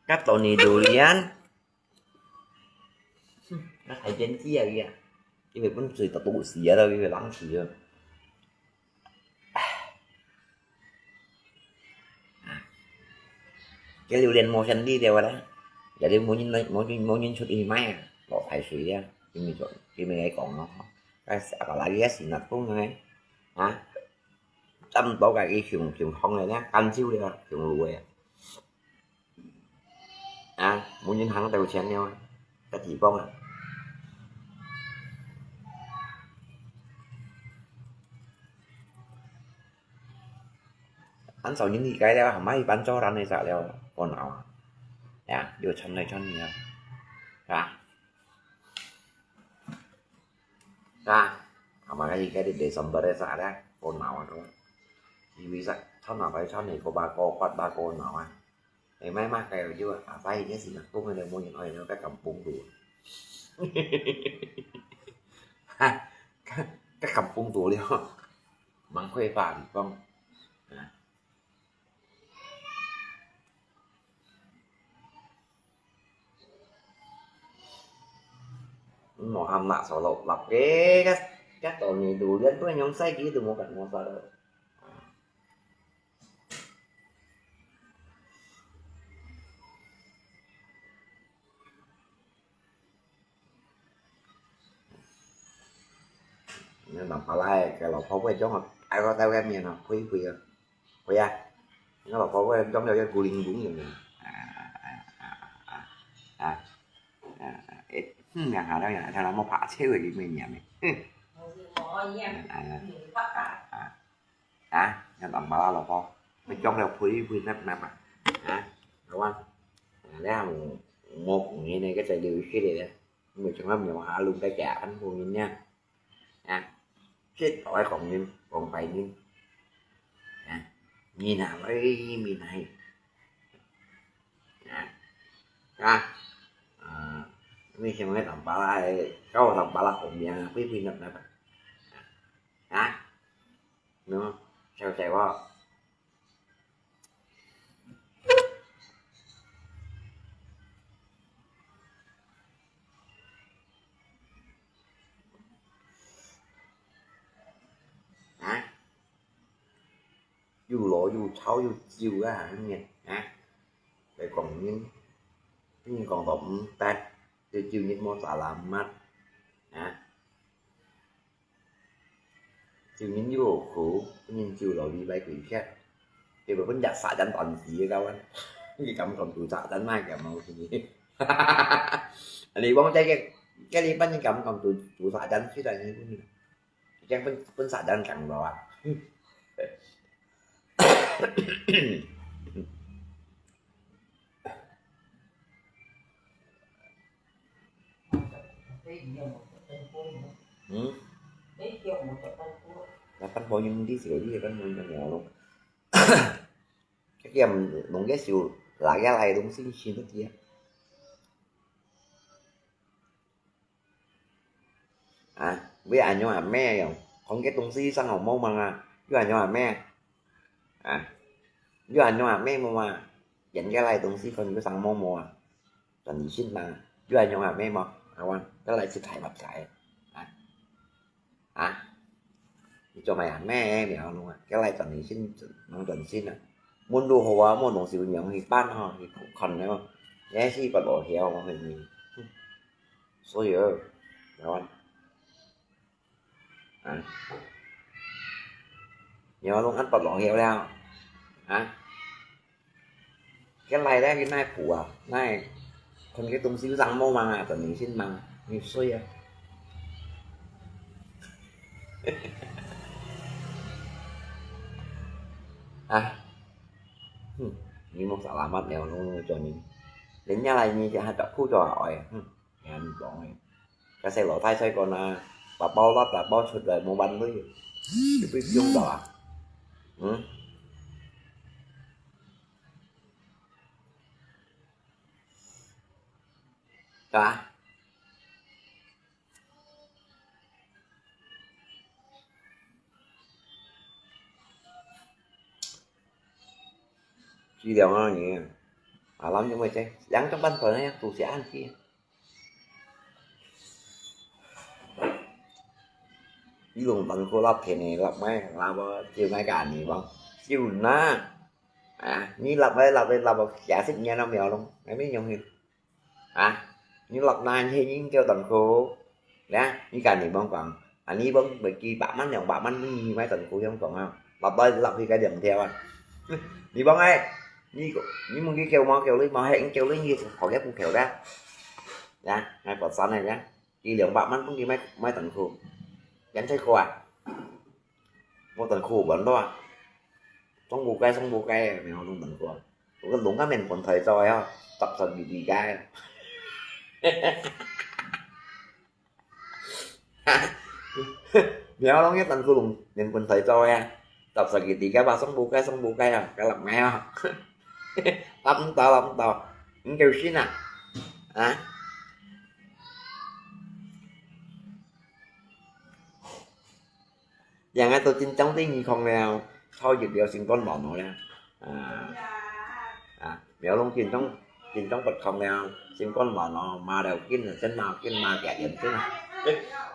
？Kat Tony Durian. Kat Hai Jen Cia kìa. Cái này cũng sủi tao tụ xía đâu, cái này lắm xía. Cái榴莲無先đi掉啦. Jadi mau nhìn, mau nhìn, mau nhìn chút đi mai à. Bỏ phải xí à. Cái mình chọn, cái mình ấy còn nó. Cái sẽ có lá ghét xí nạt cũng ngay. Hả? Tâm tố cái cái khiủng, khiủng không này nhá. Căn siêu đi à. Khiủng lùi à. À, muốn nhìn thẳng đầu chén nhau. Cái chỉ bông à. Ăn sau nhìn đi cái đó, hả, mấy bán cho rắn này xả leo, còn nào à. Dạ, điều chăn này chăn gì à. Dạ. Nah, ama ka ika di Desember sa ada, ko nawa to. Iwi sa, chon na pai chon ni ko ba ko pat ba ko nawa. Ai mai ma kai ju, apa ini sih nak pung ada mo yin oi no ka kampung tu. Ka, ka kampung tu liao. Mang kue pa di kong. Nah. Muhammad Solo lặp cái các, các tội này đủ đến với nhóm sai kia từ một cạnh một sao đâu. Nên bằng phá lai cái lọ pháo quay chống ai có tao cái miệng nó khuấy khuấy. Khuya, nó bảo có cái trong đây cái cù linh đúng rồi. À, à, à, à, à, à, à, ít. Hmm, yang hả đâu, yang thằng nó mà phá thế rồi mình nhầm. Hmm. À, à, à, à, nó tầm bao là có. Bên trong là phui phui nắp nắp à. Hả? Đúng không? À, đấy là một, một cái này cái tài liệu cái này đấy. Người trong đó nhiều hả luôn cái chả ăn buồn nha. À, chết khỏi còn nhìn, còn phải nhìn. À, nhìn nào ấy, nhìn này. À, à, à, mi xem cái tầm bala, cái tầm bala ổn định, à, quý vị nập nập. À, nó, sao chạy qua. 又老又臭又臭啊，你啊，來講人，分人講到毋得，就救人無salamat啊。 救人又好，分人救落去來佢吃。結果分隻沙僧斷氣个，你敢講做沙僧嘛，敢無去？你講這个，這你分人敢講做，做沙僧去了，你講分，分沙僧講了啊？嗯？Lapan poin di sini, lapan poin yang lo. Kiam nung ke siu, lagi lai dong sing sing dia. À, với anh nhau à mẹ yong. Không cái tung si sang hồng mông mang à. Với anh nhau à mẹ. À. Với anh nhau à mẹ mà mà. Dẫn cái lai tung si con cứ sang mông mông à. Toàn đi xin mà. Với anh nhau à mẹ mà. À, wan, cái lai xin thải bập thải. À. À. Cho mày à mẹ mẹ luôn à. Cái lai toàn đi xin, mang toàn xin à. Muốn đu hồ à, muốn đồng sự nhắn thì bán ho, thì cũng còn nữa. Nhé si bật bỏ héo mà mình. 所以，台灣。啊。你話攏恁不落後了，啊？該來咧，佢哪苦啊？哪，看該東西上網啊，等你先忙，你睡啊。啊？哼，你莫salamat了，攏做你。人家來你就還找苦做啊，哎，哼。 Yan bóng eh. Kasi lo thai sai kon na, papau lat, papau chut lai mo ban lui. Ipi piong ba? Hmm? Ka? Chỉ điều nó nhỉ. À, lắm nhưng mà chứ. Yang trong ban tuần này, tụ sẽ ăn kia. Ih lùng tần khô lặp thế này, lặp mai, lặp, ờ, chiều mai cả nỉ bóng. Chiều na. À, nhi lặp mai, lặp mai, lặp, ờ, khía xích nha nó mèo lùng. Ngai mi nhông hì. À, nhi lặp na, nhi, nhi kêu tần khô. Nè, nhi cả nỉ bóng quảng. À, nhi bóng bởi kỳ bạ mắn nhông, bạ mắn nhi mai tần khô hiông quảng à. Lặp mai, lặp hì cái điểm theo à. Nhi bóng ấy. Nhi, nhi mông kêu mò, kêu lưới mò, hẹn kêu lưới nhi, khó ghép cũng kêu ra. Nè, ngai bọt sắn này nè. Kì liang bak man pun kì mai, mai tần khô. Gắn thấy khô à? Mua tần khô bắn đó à? Sống bù cay, sống bù cay, mèo lông tần khô. Có cái lông cá mèn quần thời rồi á, tập sao bị đi cái. Mèo lông cái tần khô lông, mèn quần thời rồi á. Tập sao bị đi cái, ba sống bù cay, sống bù cay à, cái lặp ngay à. Lặp tao, lặp tao. Không kêu xin à. Hả? Yang ai tô chín chống tí nghi không leo, thao dược điều sinh con mỏ nó leo. À, à, mèo lông chín chống, chín chống bật không leo, sinh con mỏ nó, mà đều kín là chân mà kín mà kẻ điểm chứ mà.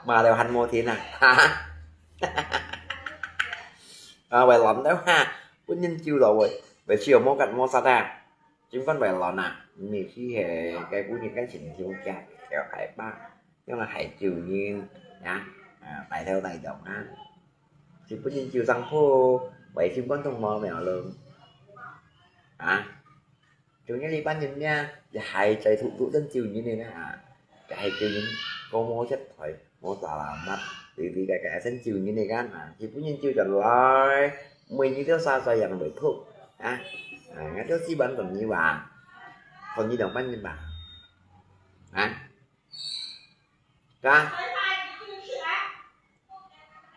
Mà đều hẳn mua thì nè. Hả? À, vậy lắm đâu ha. Bún nhân chiêu rồi, vậy chiều mua cắt mua sắt à. Chính phân vậy lắm nè. Mình khi hè cái bún nhân cái chỉnh thiếu chặt, kéo cái ba. Nhưng mà hãy chịu nhìn nhá. À, tại theo tài động á. Thì bún nhân chịu sang phô, vậy xin con thông mò mèo lông. À, chúng nhớ đi bán nhân nha. Thì hãy chạy thụ thụ dân chịu nhìn này nè. À, thì hãy chịu nhìn. Có mô chất thoại, mô tả là mắt. Thì đi cái cái dân chịu nhìn này gan. À, thì bún nhân chịu trở lại. Mười như thiếu xa xa yang bởi thuốc. À, à, ngã thiếu si bán còn như bà. Còn như đồng bán nhân bà. À. Ka?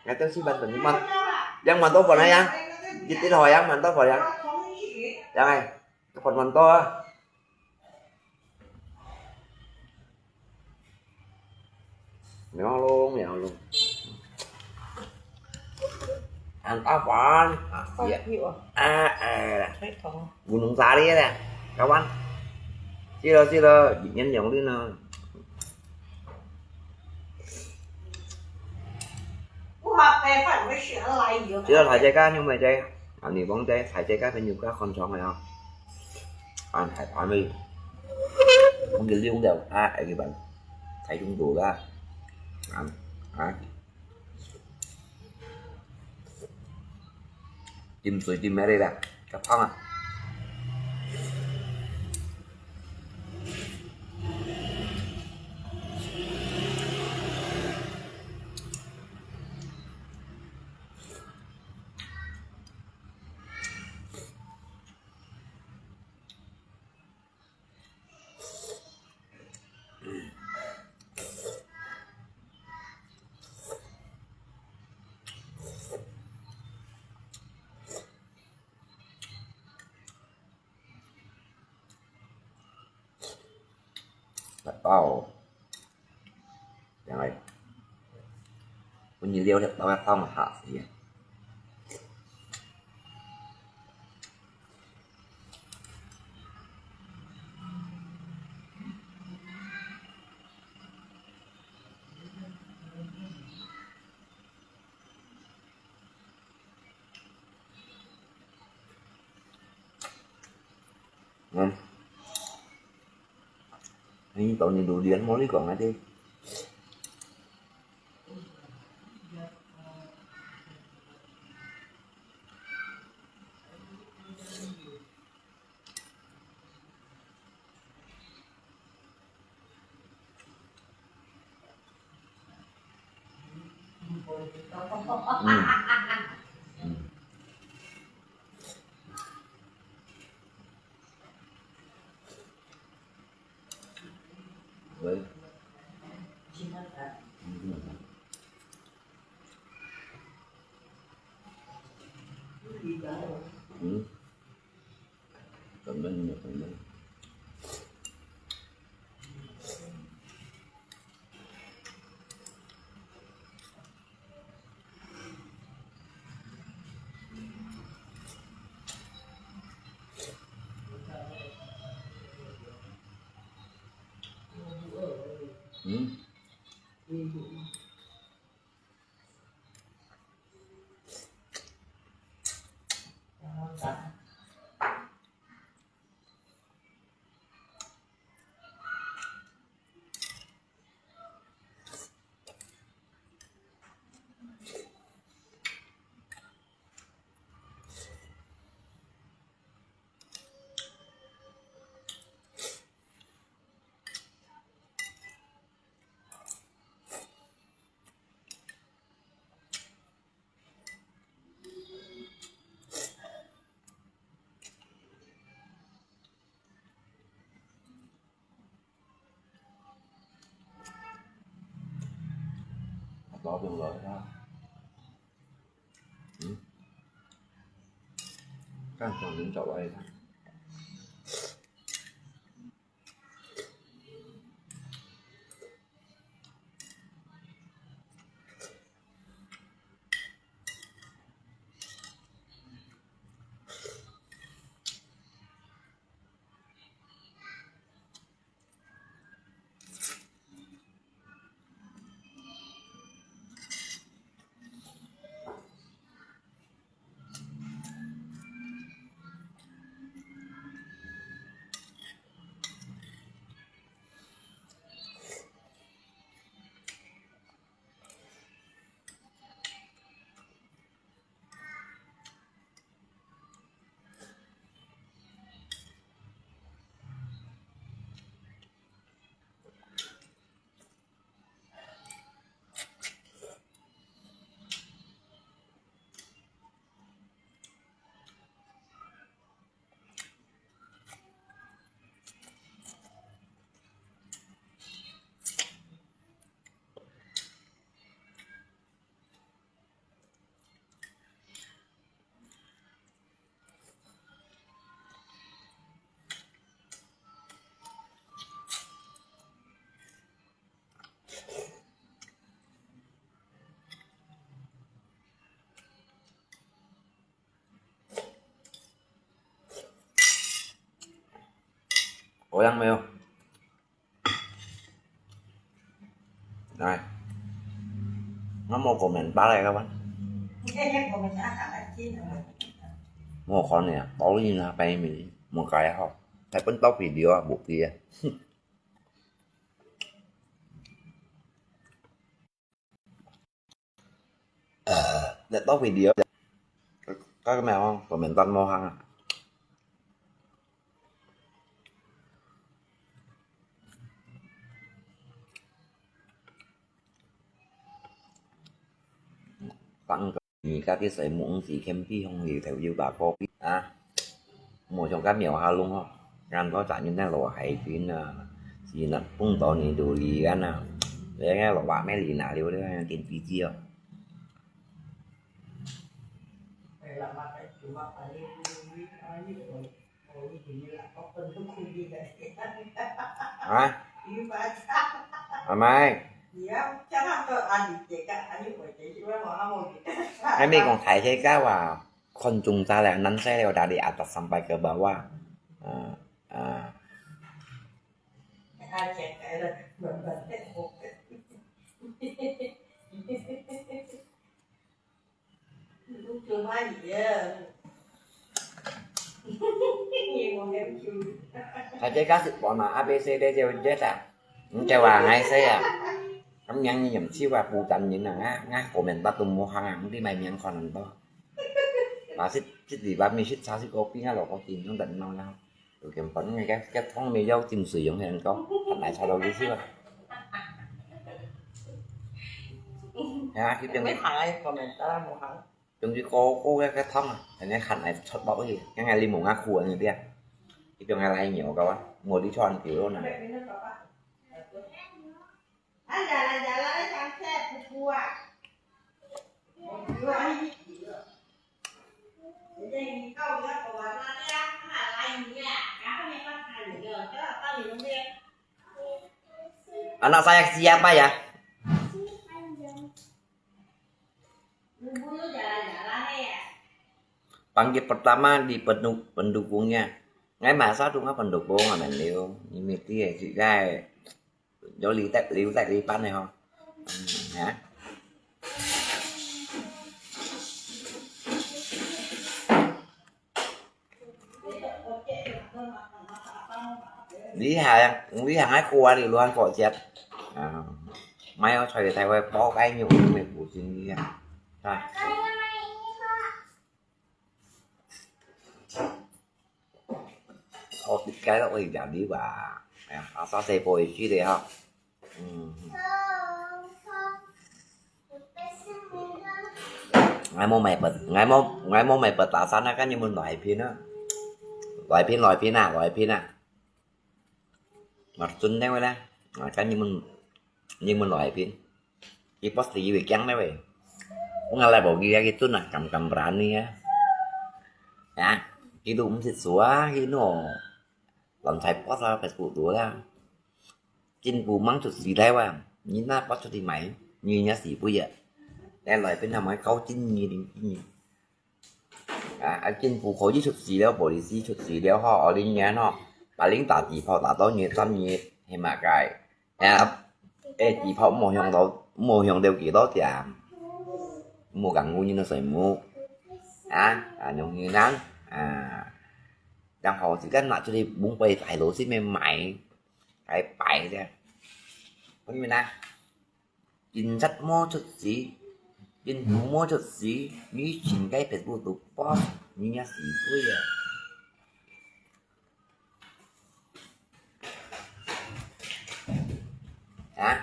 Ngai teu si ban tuni man. Yang man to phone yang? Jit tít ho yang man to phone yang? Yang ai. Phone man to. Mèo lông, mèo lông. Ăn táo phản. À, Không chịu à? À, à. Thấy không? Gunung Sari nè. Kawan. Sila, sila. Dị nhân giống đi nè. Sila thả chạy cá nhưng mà chạy. 啊，你講在大自家朋友家看場个啊，啊，大盤个，講个溜了啊，哎，个盤，大眾多啦，啊，啊，浸水浸咩个啦，較燙啊。Bát bao. Yang ai. Bunyi liu bát bao yang tong ha si. Ngon. Ini tahun ini durian mau ni kong aja. Đó đừng lỡ ha. Ừ. Các thằng lính chọn đây. Oyang mayo. Nai. Ngamo comment balai kawan. Comment ah, ah, ah, ah. 無看呢，到底哪擺面無解好，還分到video啊，無解啊。這到video，該个咩哦，komentar無行啊。 Pang kami kasi sa imo ang si Kempi hong li teu yu ba kopi ah. Mo chong ka miao ha lung ho. Ngan ko cha nyin na lo hai pin ah. Si na pung to ni du li gan ah. Le ngai lo ba me li na liu le ngan tin pi ji oh. Hả? Hả mày? Ai mi kong thai thế cá và con trùng ta là nắn sẽ leo đã đi ạt tật sắm bài cờ bà wa. À, à. Thai thế cá sự bỏ mà A B C D tiêu chết à. Không kêu à ngay xe à. Cắm nhang như nhầm chiêu à bù tánh những là ngã ngã của mình ta tung mua hàng à, không đi mày miếng còn ăn to. Mà xích xích gì ba mi xích sao xích cô pin á lo có tin không tận mau nhau. Tụi kiểm phấn ngay cái cái thông mi dâu tìm sử dụng thì ăn có. Thằng này sao đâu đi xíu à. Ha, cái tiếng Mấy thằng ấy còn mình ta mua hàng. Chúng chỉ cô cô cái cái thông à. Thằng này khăn này thoát bọc gì. Cái ngày đi mua ngã khu anh biết. Cái tiếng ngày lại nhiều các bạn. Mua đi cho ăn kiểu luôn này. Anak saya siapa ya? Panggil pertama di pendu- pendukungnya. Ngai masa tu ngai pendukung amen liu. Ni mesti ya si gai. Yo liu tek liu tek liu pan ni ho. Hmm, ya. Lý Hà, Lý Hà ai cua đi luôn cọ chết. À, mai ơi trời thay quay bó cái nhũ mình của chính đi. Rồi. Ô, cái đó ơi, giờ đi bà. À, sao xe bồi chi đi ha. Ừm. Ngai mô mày bật, ngai mô, ngai mô mày bật lá sắn á, cái như mình loại pin á. Loại pin, loại pin à, loại pin à. Mặt sun đấy nè. À, cái như mình, như mình loại pin. Cái post gì về chăng đấy vậy. Cũng là lại bảo ghi ra cái sun à, cầm, cầm brand đi á. Hả? Cái đủ cũng thịt xua, cái nó. Lòng thầy post ra Facebook đủ ra. Chính phủ mang chút gì đấy à. Nhìn nó post chút đi mày. Nhìn nhá xỉ bụi à. Đây loại pin hàm cái câu chính nhìn, chính nhìn. À, à, chính phủ có gì chút gì đó, bộ lý gì chút gì đó ho, ở đây nhá nó. Bà lính打几炮打到你三年，hay mà cái. À, ê, 几炮無用到，無用到幾多點。無講過你那水母。啊，啊，用你呢？啊，然後自己拿出去，分佢大老師咩買，還擺啫。咁樣呢？ 警察無出事，政府無出事，你全該別個都post，你也死鬼啊！啊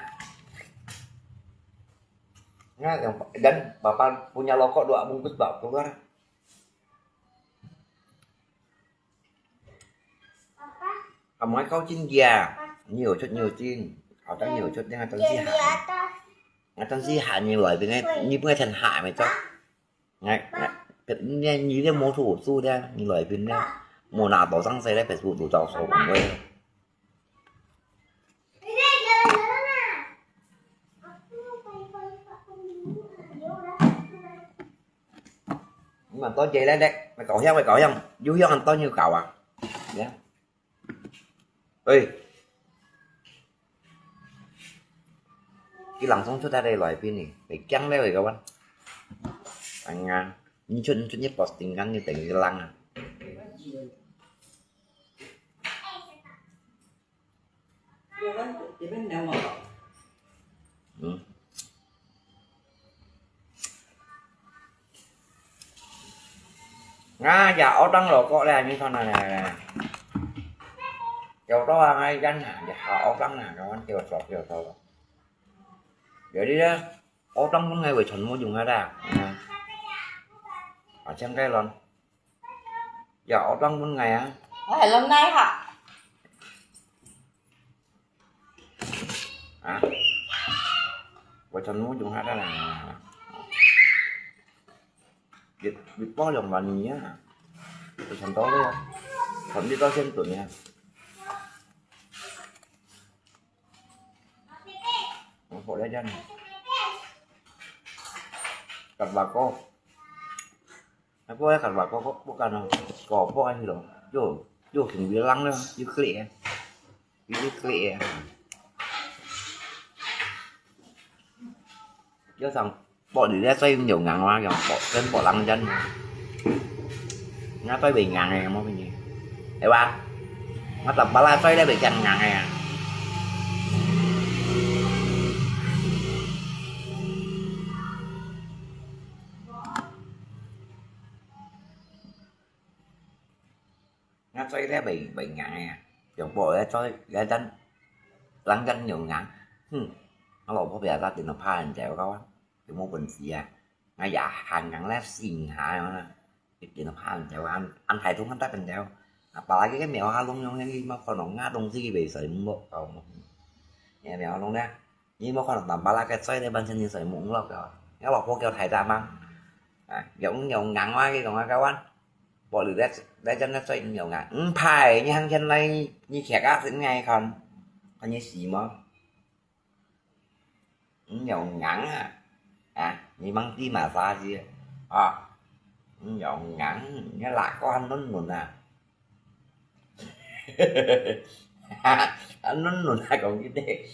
？Nah, yang dan bapak punya rokok dua bungkus bawa keluar. Kamu kau cin dia. Nhiều chút nhiều cin. Kau tak nhiều chút dengan tần si hại. Dengan tần si hại nhiều loại bên này, như bên này thành hại mày cho. Ngay, ngay, cái này như cái mô thủ su dia, như loại bên này. Mô nà tổ sang xe đấy, phải su thủ tàu số cũng vậy. Mà tôi chạy lên đấy, mày cậu hiang, mày cậu hiang. Dú hiang ăn tôi như cậu à. Dạ. Ê. Cái lòng sống suốt ta đây loại pin này, phải căng đấy rồi các bạn. Anh à. 你出你出你posting kan你等於浪啊。嗯。Nga ya otang loko le, ni thon na le. Kiao to ang ai yan ha, ya ha otang na, kawan kiao to, kiao to. Jadi ya, otang pun ngai wei chon mo yung ada. A chang kai lon. Ya otang pun ngai a. Ai, lon nai ha. Hả? Ủa, chọn mua dùng hả đó là. Việt, Việt Bó dòng bà nhì á. Tôi chọn đó luôn. Chọn đi đó xem tụi nha. Ủa, bộ đá chân. Cặp bà cô. Nè, pok ai khat wa pok, pok, pok kan, ko pok ai hi lo. Yo, yo king bi lang lo, yu kle. Yu kle. Yo sang pok di dia sai yo ngang wa, yo pok, kan pok lang jan. Nga tai bei ngang ai, mo ni. Ai wa. Nga ta pala sai dia bei kan ngang ai. Nga choi le bai, bai ngang ya. Yang po le choi, le dan, lang dan nhiều ngang. Hmm. Nga lo po bia ta tin pha an jai ka wa. Yo mo bun si ya. Nga ya han ngang le sing ha ya na. Tin pha an jai wa, an, an hai thung an ta pen jai. Apalagi cái mèo ha lông yong yang ma kon nga dong si bai sai mo ko. Ya mèo ha lông le. Nyi mo kon tam pala cái choi le ban chen nyi sai mung lok ko. Nga lo po kêu thai ta mang. À, yong yong ngang wa cái kong ka wan. Bo lu le le jan le choi yong ngang. Hm pai, nyi hang chen lai nyi kia ka sin ngai kon. Kon nyi si mo. Hm yong ngang à. À, nyi mang ti ma sa si. À. Hm yong ngang, nyi la ko han nun nun à. An nun nun ha kong kit de.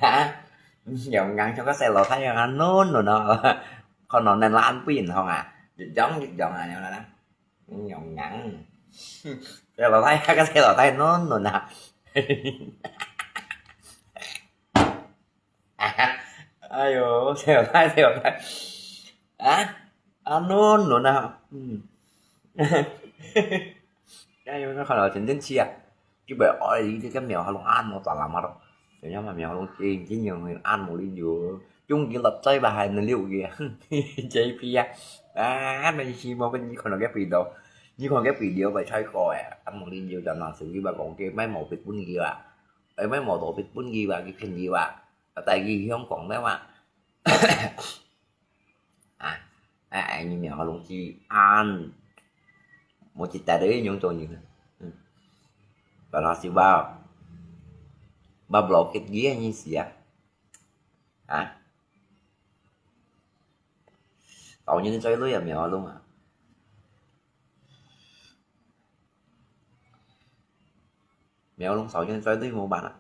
Ha? Yong ngang cho ka sai lo thai yong an nun nun no. Kon no nen la an pin hong à. Jong jong à yong na. Yong ngang. Sai lo thai ka sai lo thai nun nun à. Ai yo, sai lo thai sai lo thai. Hả? An nun nun à. Hm. Ai yo, nó kon lo chen chen chi à. Chứ bai oi li cái mèo ha lông an mo ta la ma ro. Thế nhưng mà mèo ha lông chi chi nhiều người an mo li yo. Chung ki lap chai ba hai na liu ki. Chai pi à. À, bai chi mo bai ni kon lo cái video. Ni kon cái video bai chai ko à. An mo li yo cho nó sự ki ba kong cái mấy màu bịt bún ki à. Ê, mấy màu tổ bịt bún ki à, ki phen ki à. Tại vì hiong kong đấy mà. À, à, à, nyi mèo ha lông chi an. Mo chi ta de yong to nyi. Hm. Ba la si ba. Ba blo kit gi nyi si à. Hả? Tao nyi choi lui à mèo ha lông à. Mèo ha lông sao nyi choi lui mo ban à.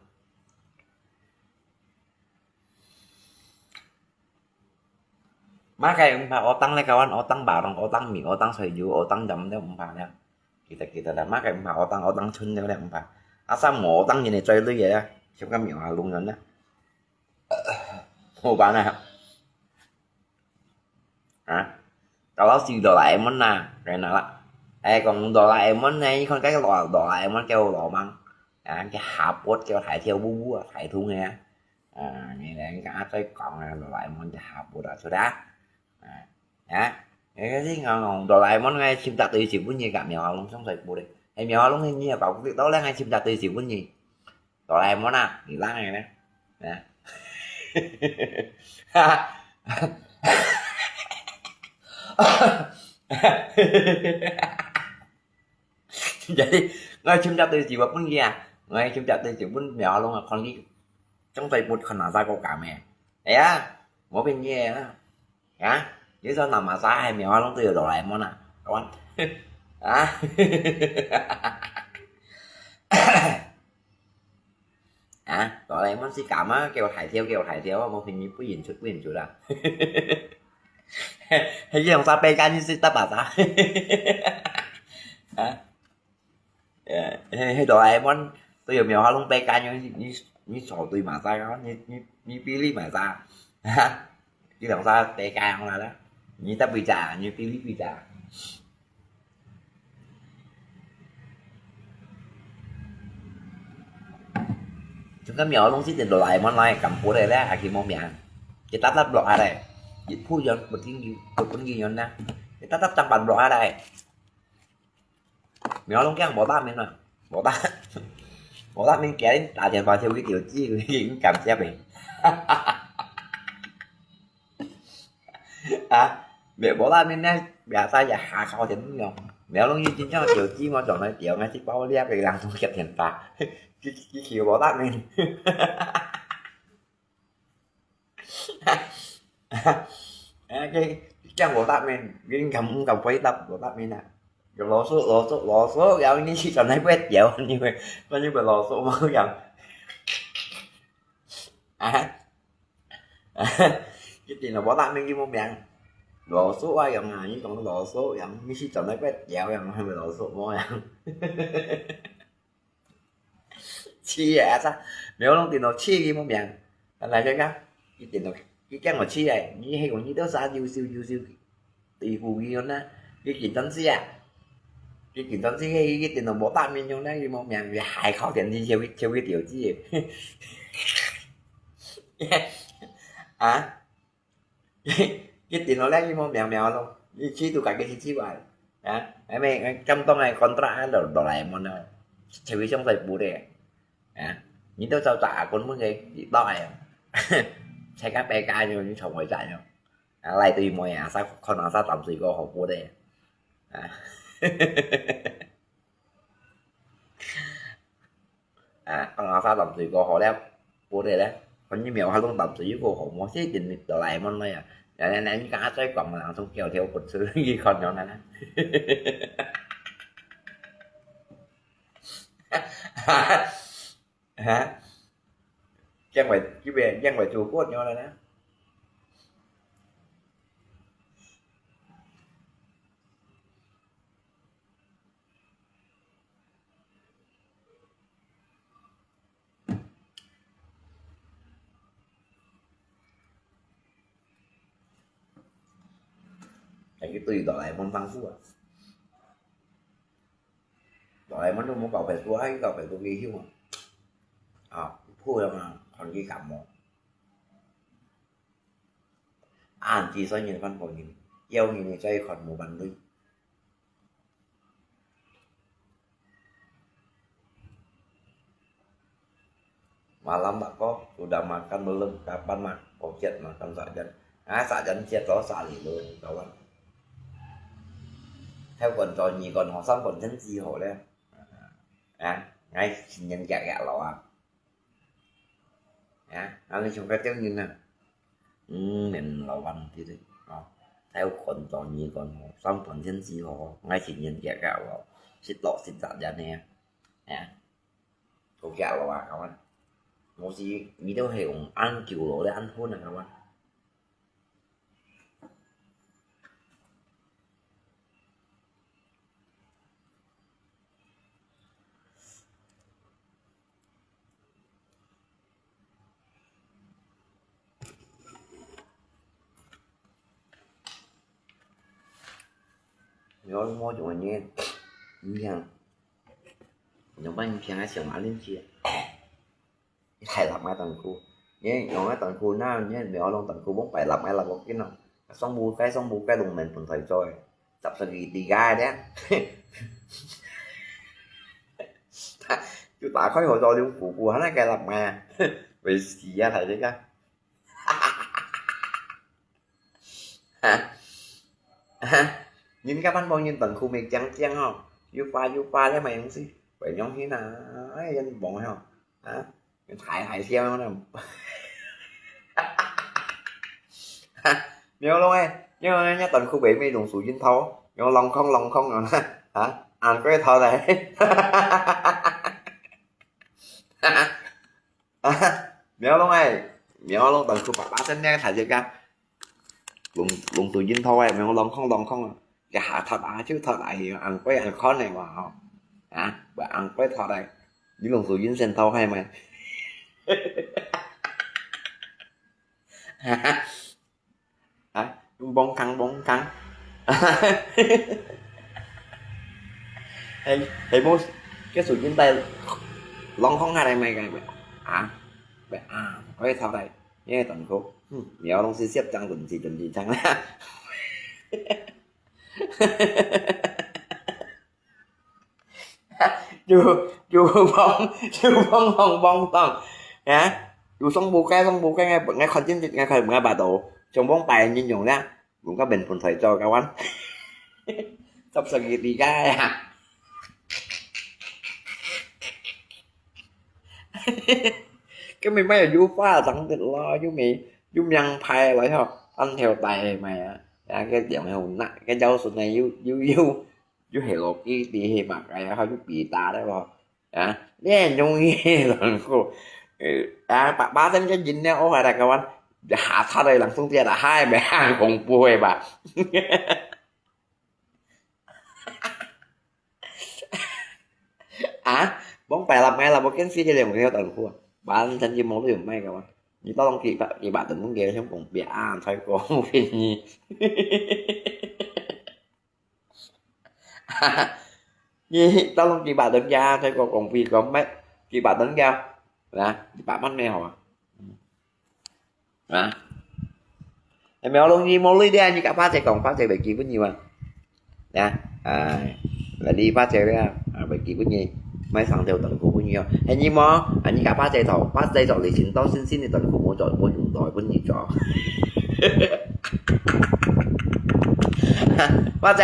Má cái ung pha otang le kawan, otang barong, otang mi, otang soyu, otang jam le ung pha le. Kita kita le, má cái ung pha otang, otang chun le le ung pha. Asa mo otang nyi ne choi lui ya, siap ka mèo ha lông nyan le. Mo ban à. Hả? Tao lo si Doraemon na, cái na la. Ê, kong Doraemon ne, kon cái lo Doraemon kêu lo mang. À, cái hả bột kêu thải thiêu bu bu, thải thung ne. À, nyi le, cái áp choi kong Doraemon cái hả bột à, su da. À, à. Ê, cái gì ngon ngon, Doraemon ngai chim chặt từ chim bún nyi cả mèo ha lông sống sai bột đi. Ê, mèo ha lông hình như là bảo cái đó là ngai chim chặt từ chim bún nyi. Doraemon à, nyi lang ngai ne. Nè. Jadi, ngai chim chặt từ chim bún ki à. Ngai chim chặt từ chim bún mèo ha lông à, kon ki. Chống tay bột kon na sa ko cả mẹ. Ê à, mo pin ye à. Hả? Lý do nào mà sa hai mèo ha lông tôi Doraemon à? Kawan. Hả? Hả? Doraemon si cảm á, kêu thải thiêu, kêu thải thiêu, mo pin nyi bún yin chut, bún yin chut à. 係用啥白干你識得把啥？啊？呃，係，係哆啦A夢，都有沒有？他弄白干，你，你，你手對嘛啥啊？你，你，你比例嘛啥？哈？你用啥白干啦？你得幾隻？你比例幾隻？ Chúng ta mèo lông xít đến đồ lại món này cầm bố đây đấy, aki mô mèo. Kita tắt block ở đây. Dịch phu yon một tiếng gì, một tiếng gì yon nè. Kita tắt trong bàn block ở đây. Mèo lông keng bỏ tắt mình rồi. Bỏ tắt. Bỏ tắt mình kéo đến trả tiền vào theo cái tiểu chi của cái cảm giác này. À, mẹ bỏ tắt mình nè, bia sa ya hà khó tiền không? Mèo lông như chính trong tiểu chi mà chọn nói tiểu ngay chỉ bao liếc cái làng trong kiệt tiền ta. Cái, cái kiểu bỏ tắt mình. À, cái, cái chẳng bỏ tắt mình, cái cầm, cầm quay tập bỏ tắt mình à. Cái lỗ số, lỗ số, lỗ số, cái ông như chỉ chọn nói quét tiểu, như vậy, coi như là lỗ số mà không. À, cái tiền là bỏ tắt mình cái mô miệng. Lỗ số ai yang à, như còn lỗ số yang, như chỉ chọn nói quét tiểu yang, hay là lỗ số mô yang. Chi à, sa, nếu lông tiền nó chi cái mô miệng. Là cái cái, cái tiền nó, cái cái mà chi à, như hay còn như đó sa, you siêu, you siêu. Tỷ phú cái yon nè, cái kinh tế chi à. Cái kinh tế chi cái, cái tiền nó bỏ tắt mình yon nè, cái mô miệng, cái hài khó tiền thì theo cái, theo cái tiểu chi. À? Cái tiền nó lẽ như mô mèo mèo luôn. Như chi tụ cả cái chi chi vậy. Hả? Em em trong tông này contract đó, đó lại món nào. Chỉ vì trong thời bù đấy. Hả? Nhìn tôi sao trả con muốn cái gì đó à. Sai cá pe cá như như trong ngoài chạy nhau. À, lại tùy mồi à, sao con nó sao tạm thời có hộp bù đấy. À. À, con nó sao tạm thời có hộp đấy. Bù đấy đấy. Còn như mèo hay luôn tạm thời có hộp mua xí tiền đó lại món này à. Nè, nè, nè, như cá trái còng mà làm xong kéo theo cột sư như con nó nè. Hả? Giang phải, cái bè, giang phải chùa cốt nhau này nè. Cái cái tùy đó lại món tăng phú à. Đó lại món trong món bảo vệ tua hay bảo vệ tua cái hiu à. À, phú là mà còn cái cảm món. An chỉ số nhân văn của mình, yêu mình cho còn một bạn lui. Malam tak ko, sudah makan belum? Kapan mak? Kau ciat makan sajan. Ah, sajan ciat to, sali lo, kawan. Theo còn trò nhì còn họ, xong còn chân gì họ đấy. À, ngay xin nhân gạ gạ lo à. À, anh ấy chúng ta tiếng như nè. Ừ, mình là văn thì đấy. Đó. Theo còn trò nhì còn họ, xong còn chân gì họ, ngay xin nhân gạ gạ lo. Xích lọ xích giặt ra nè. À. Kau gạ lo à, kawan. Một gì, mình đâu hiểu ăn kiểu lo để ăn thua nè, kawan. Nhớ mua chúng anh nhé. Nhớ. Nhớ bao nhiêu tiền ai xưởng mà lên chia. Thái lặp ngay tần khu. Nhé, nhớ ngay tần khu na, nhé, nếu lòng tần khu bóng phải lặp ngay là một cái nào. Xong bu cái, xong bu cái lùng mền phần thời rồi. Tập sự gì đi gai đấy. Chú ta khỏi hồ cho lương phủ phủ, hả, cái lặp ngay. Vậy thì ra thầy đấy chứ. Hả? Hả? Nhìn các bạn bao nhiêu tần khu mệt chăng chăng không? Yu pha, yu pha thế mà không xí. Vậy nhóm thế nào? Ấy, dân bọn hả? Hả? Thái, Thái siêu nè. Hả? Nếu lúc ấy, nếu nhá tần khu bảy mươi đồng số dân thâu, nếu lòng không, lòng không rồi nè. Hả? Ăn cái thâu này. Hả? Nếu lúc này, nếu lúc tần khu ba ba chân nè, thả diệt ra. 龍，龍珠印度个，無啷啷啷啷啊，一下脫啊，就脫啊，去紅鬼紅看个嘛吼，啊，毋紅鬼脫个，你龍珠印先脫係無？啊，用幫腔幫腔，係，係無，結束現在，啷啷下來買个，啊，啊，可以脫个，因為短褲，嗯，你要東西攝張準時準時張啦。 就，就幫，就幫幫幫幫，啊，就送不開，送不開，𠊎，𠊎看見，𠊎看，𠊎把刀，像往擺人用啦，用个面盆台做个完，十十个地个呀。根本沒有油花，長得咯，又沒，又名牌了吼，安條帶買啊，啊，个然後那个腰身呢，又，又，又， 又係落去，你係嘛，哎呀，又比打了咯，啊，你很容易很苦，呃，啊，把，把這個飲料喝下來，各位，下下來，人送這個，還沒很恐怖的吧？啊，往擺啦，買啦，無見識个兩條短褲啊，完全就無路用賣个嘛。你到攏幾百，幾百等等个，像講別啊，才講便宜。 你到攏幾百等價，在講講比講賣幾百等價，啊，一百萬咩好啊？啊，係無容易無鐳个，你甲花姐講，花姐袂寄分你啊？啊，啊，你花姐咧，啊，袂寄分你，買三條短褲分你哦。係你無？啊，你甲花姐講，花姐講你尋到新新个短褲，無做，無用到分你做。 花姐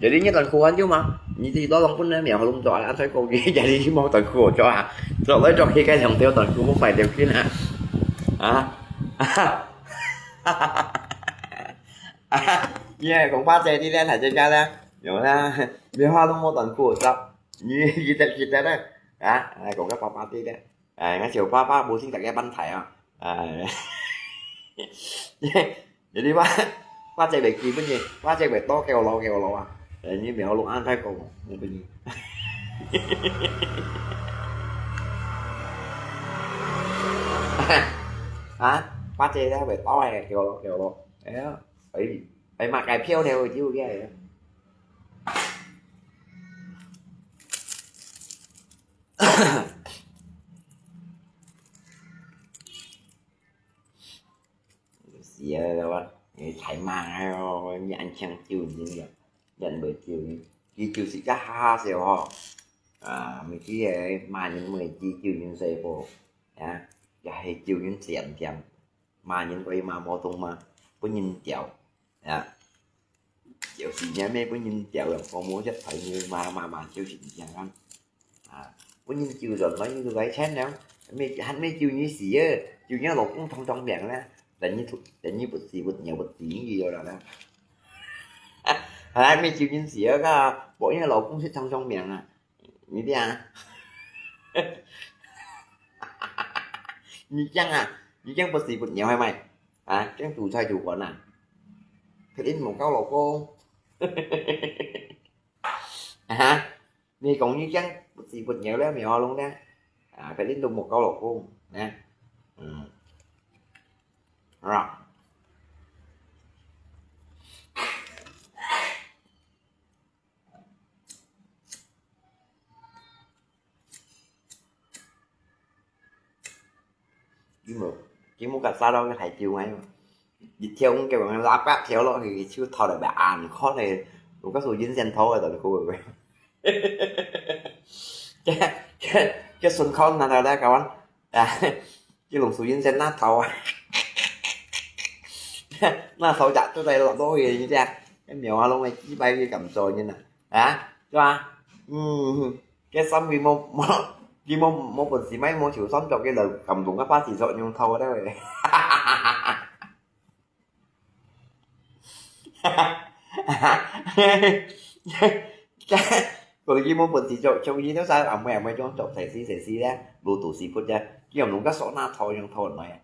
，jadi你短褲還有嗎？你自己多弄分人苗弄做啊，再過去jadi你無短褲做啊，做來做去該兩條短褲，我買條褲啊，啊，啊，你係講花姐，你咧，大姐家咧，有啦，你花都無短褲做，你記得記得咧，啊，來講个爸爸啲咧。 哎，𠊎小爸爸無信大家扮台啊。哎，你話，話這袂基本个，話這袂多叫老叫老啊。哎，你苗路安太高，我不你。啊，話這咧袂多个叫老叫老。哎呀，哎，哎，嘛改票呢，我就个。 是啊，我，你太慢了，你安強救人了，人袂救人，佢就是个哈哈笑吼。啊，毋知个罵人會知救人細步，啊，也係救人漸漸，罵人可以罵無動嘛，分人掉。 啊，就是恁樣分人掉了，我無識睇你罵罵罵，就是恁樣啊。啊，分人救轉來，你就來錢了，還沒，還沒救你死啊，救你老公長長命啦，等你出，等你不死不尿不死你了啦。啊，還沒救你死啊，个，無你老公係長長命啊。 你聽啊，你講啊，你講不死不尿係咪？啊，講煮菜煮飯啊，別人無夠老公。啊，你講你講不死不尿了，無好弄了，啊，別人都無夠老公，啊，嗯，啊。 佢無，佢無甲殺到个海鳥啊，一條龍个人拉八條落去，就偷了白眼看个，有个手真先偷个，就係个。个，个，个順口拿到來，甲我，啊，佢用手真先拿偷啊，拿偷隻都來落落去，你知啊？个苗啊，攏會幾百个敢做人啊，啊，是吧？嗯。 个衫佢無，無，佢無，無本事買，無手衫著，佢就感動个花枝著，用偷个咧。所以佢無本事著，像佢兜衫，阿妹阿妹種著，細絲細絲咧，露肚屎朏咧，佢用个索那偷，用偷來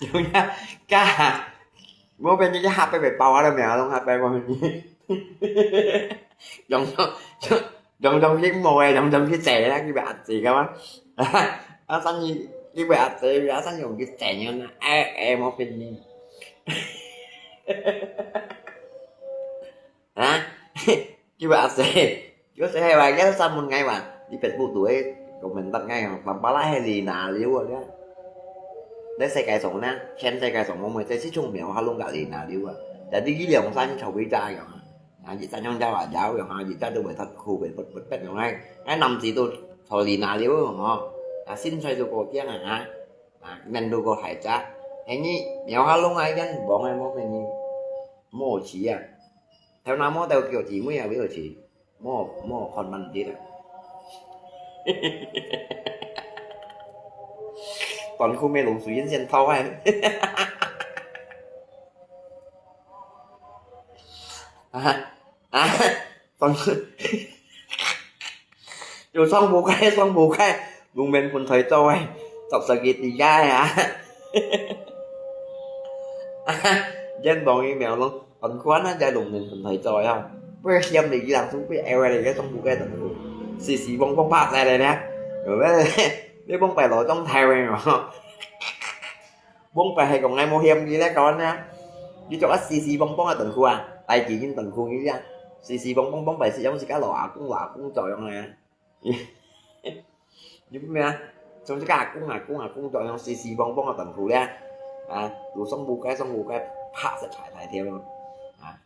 有呀，嘎，我被你个下背被包啊了没有？弄下背我你，用用用用用去摸诶，用用去坐啦，去被阿姐个嘛。啊，生意去被阿姐，啊，生意用去坐样啦，哎哎，我被你。啊，去被阿姐。 佢个細孩話，佢三門外話，你Facebook肚个comment打𠊎哦，爸爸啦係Lina了啊，了。在世界上呢，全世界上無咩，這係種苗下弄个Lina了啊。但係佢兩三頭尾咋樣啊？啊，一隻樣就話有樣啊，一隻都會突酷會不不不樣啊。哎，男子都頭Lina了哦，啊，身材都過強啊，啊，面都過大隻，係你苗下弄啊，一樣黃个無个你，無好吃啊。頭那毛都叫姊妹啊，會好吃。 莫莫看慢啲啦。短裤没露水印先套啊！啊啊！短裤有双步开，双步开，路面盆栽做诶，十十个底下啊！啊！人望一秒咯。 很宽啊，在龙人很台在啊，不是嫌你一两处被挨歪了一个中部该等户，是西风风怕在了呢，有没有？你崩白老中台湾嘛，崩白还讲爱冒险你来搞呢，你做啊西西风风啊等户啊，来几斤等户一样，西西风风崩白是用自家老阿公老阿公作用呢。 你咩啊？从这个阿公阿公阿公作用四四方方个短裤咧，啊，有双步该双步该，啪，就排排掉咯，啊，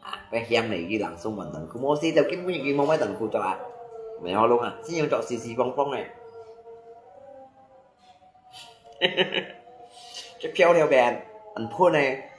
啊，被嫌你去人送满短裤，无事就根本已经冇买短裤着啊，没好弄啊，只有着四四方方个。 这漂亮个，很喷个，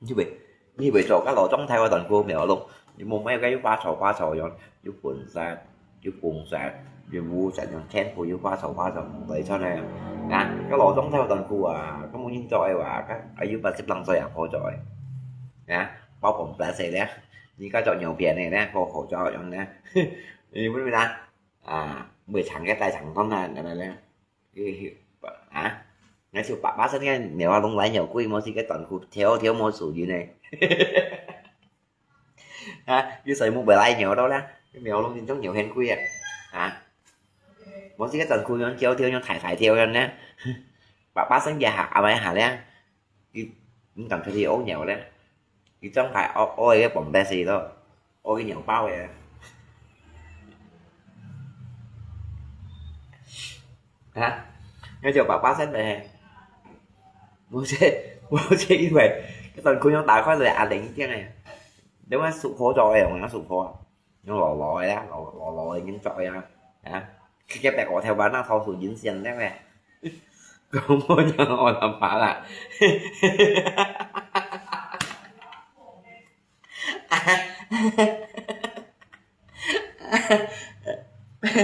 你會，你會做个老狀態个斷估無咯？你無買个又花草花草樣，又本色，又公色，又烏色樣，全部又花草花草來出來啊！啊，个老狀態个斷估啊，根本應做个話，个，哎，又八十零歲也好做个。啊，包括白色咧，你个做牛片个咧，好好做樣咧，你會唔會啊？啊，會長个大長短啊，等等咧，啊，該就百八十个貓啊，攏來尿鬼，無就个短褲條條無注意呢。啊，有水母會來尿到啦，貓攏真正尿很貴啊。啊，無就个短褲樣條條樣大大條樣呢，百八十个下，阿媽下咧，佢毋敢出去屙尿咧，佢張牌屙屙个bomb死咯，屙个尿包个。啊，該就百八十个。無就，無就因為，該短褲樣打開來啊，零件个，你看super做个，用super啊。 用老老个啊，老老个人做个啊，啊，佢个白个頭髮那頭髮真鮮亮个，講無人愛他爸啦。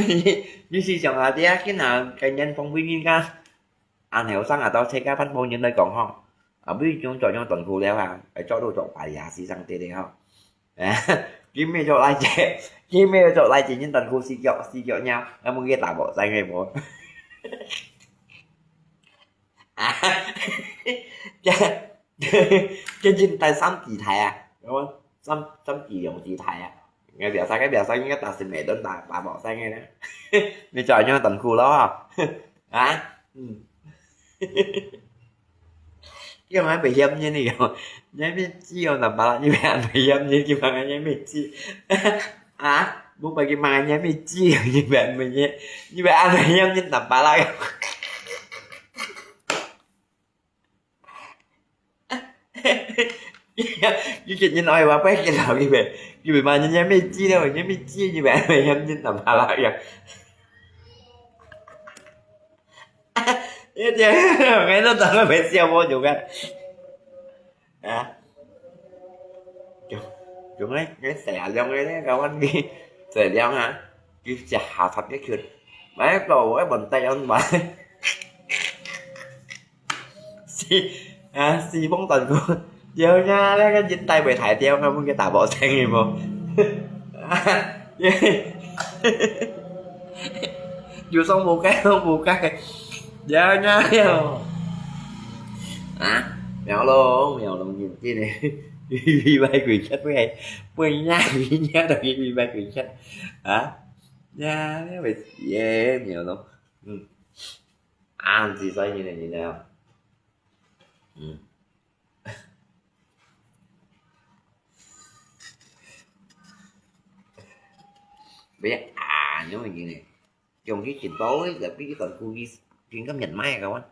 你，你試想下，這下今下个年輕人家，恁後生啊，到自家番婆人來講吼，啊，比如講著樣短褲了啊，愛著到著白呀，時常得了吼。 佢乜著來接，佢乜著來接，人短褲四腳，四腳貓，那麼个大鑊，知个無？啊，這，這人帶三姊弟啊，有無？三，三姊兩姊弟啊，該表示，該表示應該大聲个，大，大鑊，知个呢。你著恁樣短褲咯，啊，嗯。 佢還袂嫌人呢哦，你還袂知哦，南巴拉，你還袂嫌人，佢還還袂知。啊，毋係佢還還袂知，你還袂，你還還嫌人南巴拉。佢見人愛話，不然佢老佢袂，佢袂罵人家妹子了，人家妹子，你還還嫌人南巴拉呀。 一隻，𠊎都當佢袂笑無就个。啊，用，用个，个細阿亮个咧，教阮佢細亮啊，佢食下塔个拳，買到我問題樣買。四，啊，四風短褲，有呀，那個人帶袂大條，佢問佢大鑊聲个無？ 有爽無解，爽無解。呀呀呀！啊，貓咯，貓咯，認真个，佢佢買幾隻，佢係，佢呀，佢呀，都佢佢買幾隻。啊，呀，你會死个，貓咯。嗯，啊，你自己人个人啊。嗯。 Bây giờ à, nhớ mình như này. Chồng cái chuyện đó ấy là cái còn cu đi chuyện cấm nhận máy các bạn.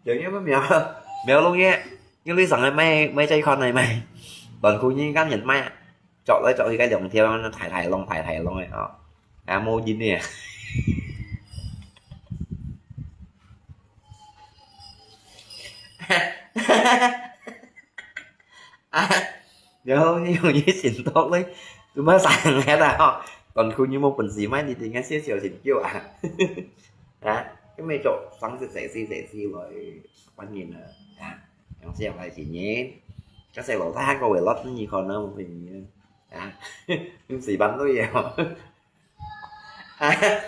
Chồng nhớ mới mèo, mèo luôn nhé. Nhưng lý rằng là mày, mày chạy con này mày. Còn cu như cấm nhận máy. Chọn lấy chọn thì cái dòng theo nó thải thải lòng, thải thải lòng này. Ờ. À, mô dính nè. À, nếu như như xin tốt đấy, tôi mới sang nghe ta ho. Còn khu như một phần gì mai đi thì nghe xíu xíu xin kêu à. Hả? Cái mày trộn sáng sexy sexy rồi, quan nhìn à. Hả? Yang siap lai sini. Kasi lo ta ko we lot ni ko na mo ni. Ha? Yung si ban lo ya. Ha?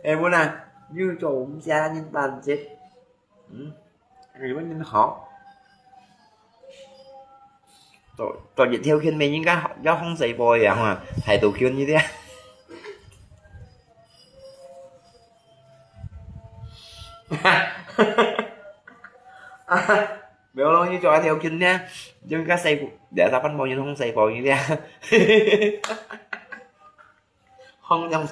Eh, muna. Yu cho um sia nin ban chết. Hmm? Yu ban nin ho. Cho, cho nhiệt theo khiên mình những cái do không xảy bồi à, mà thầy tù khiên như thế. Mèo lòng như cho theo khiên nha. Chúng ta xây, để ta bắt bồi nhưng không xây bồi như thế. Không trong,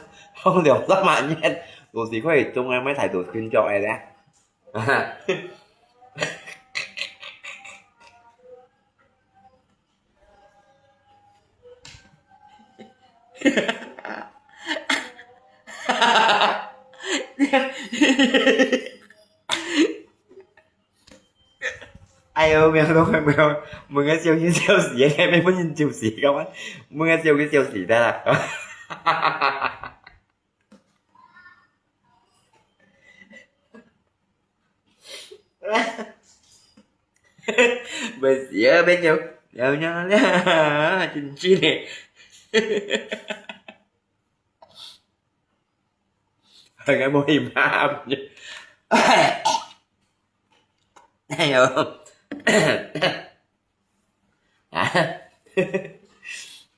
không được rất mà nhét. Tù gì có thể chung em mới thầy tù khiên cho em đấy. Ai ơ, mèo đâu phải mèo, mừng cái siêu như siêu xỉ, em mới muốn nhìn siêu xỉ không á? Mừng cái siêu cái siêu xỉ ta là. Bớt xỉa bên nhau, nhau nhau nha, chính trị này. 大家無去拍。哎呦，啊，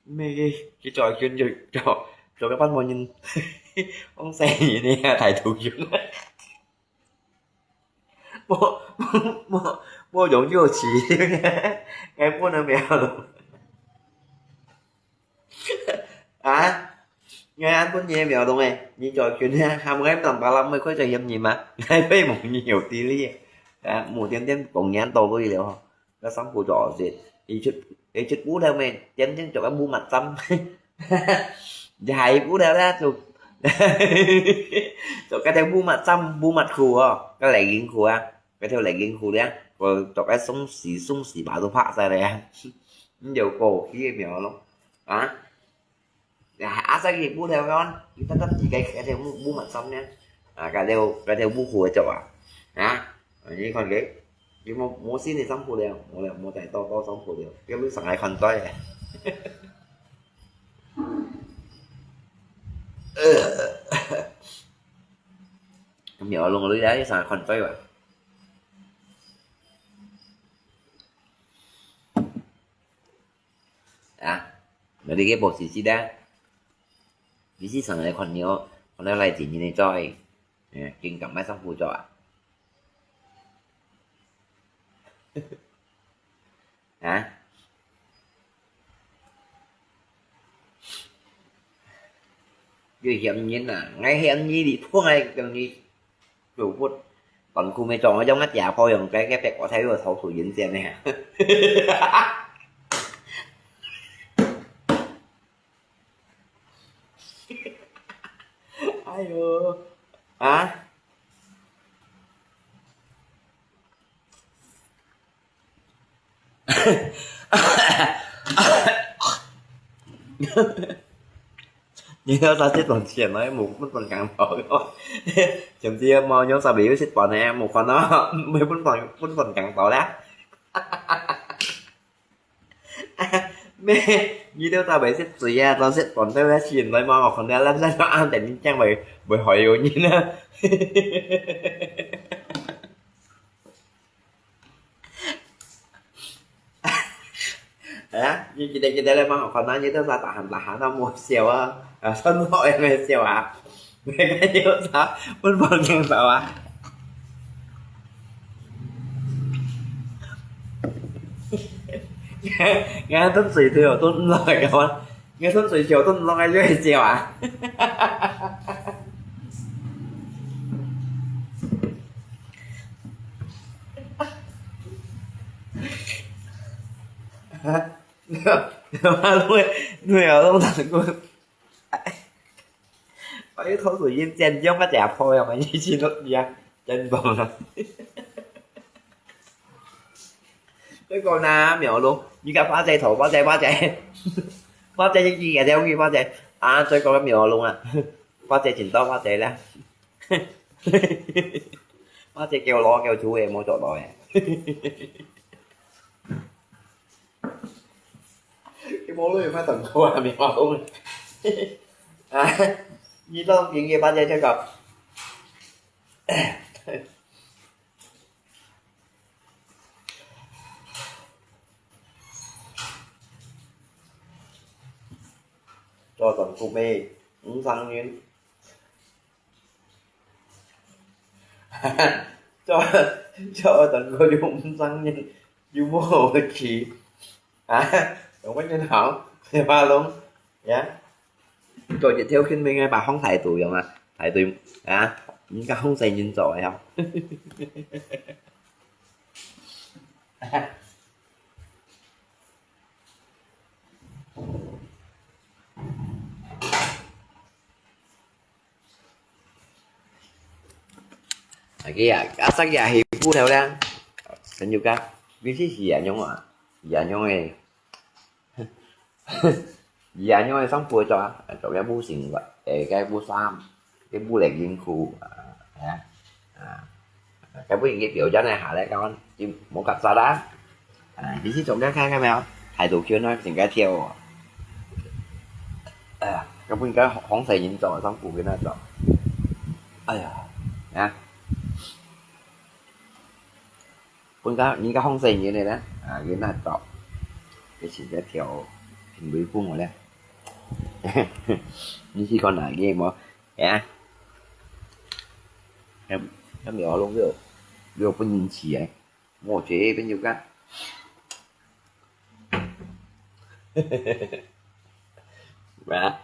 咩个，佢做緊就做做个班無人，講細人呢，大肚熊。無無無無用就起，該不能不要了。啊，你還分你的苗東誒，你做緊啊，還無愛當巴拉，無開始嫌你嗎？還被無你有地利，啊，無天天講你多累了吼。 該衫褲著好勢，佢出佢出布頭咩，點點著个布襪衫，就係布頭啦，就就該條布襪衫、布襪褲哦，該legging褲啊，該條legging褲咧，我著該鬆弛鬆弛把都拍晒了呀，你就過去个苗咯，啊！ 啊，阿細个布條个，你單單自家个布布襪衫呢？啊，該條該條布褲个著啊？啊，你看佢，佢無無新个衫褲了，無了，無再多多衫褲了，佢會上來看衰个。呃，苗龍你來上來看衰吧。啊，你个博士生啊，你是上來看了，看了來接你个嘴，嗯，緊趕快上輔導啊。啊？又嫌人啊，𠊎嫌你，你碰𠊎，跟你 有不，短褲沒穿，我用个假炮用，該个別國太有草土原先呢。哎呦，啊？ 你要啥這段錢來，無分分更多个。甚至無用啥物有這段呢，無看到，無分分分分更多啦。咩？你都打袂識水啊，當識講到咧，錢來嘛，我看到咱咱都啱定你講會會害有人啊。啊，你記得記得咧嘛，我看到你都啥打喊打喊到無笑啊，啊，算好也沒笑啊。 你有啥？分分更多啊！𠊎等水頭都毋落个嘛，𠊎等水頭都毋落个就會笑啊！你你你啊，攏能夠 哎，我又偷偷用剪掉个假破呀，嘛，一起都一样，真棒啊！再講啦，苗龍，你个花姐頭，花姐，花姐，花姐，你个了，你花姐，啊，再講个苗龍啊，花姐真多，花姐啦，花姐叫我攞，叫我出个，無做到个。 你無你有發短褲啊，你無講。啊，你當今日八點這個。做短褲咩？五十元。 做做等个又毋上癮，又無好去。啊，有个人好，你話攏，呀，做一條命命个把風態度用啊，態度啊，應該風勢人做个呀。Lagi ya, asak ya hibu theo lang. Kan juga, bisi si anyong ah, si anyong eh, si anyong eh sang pui cho ah, cho cái bu sing ba, eh cái bu sam, cái bu lek yin khu, ah, ya, ah, cái bu yin cái biểu diễn này hả lẽ các bạn, chứ một cặp sao đã. 啊，你去做看看，看没有？態度叫那整个跳哦。哎呀，要不应该红色人走，上古跟他走。哎呀，啊，分个人家放生人个啦，啊，佢那到，佢现在调品味分我咧。你去看哪个无？哎呀，还还没有弄个，没有分人吃哎，我这边有个，啊。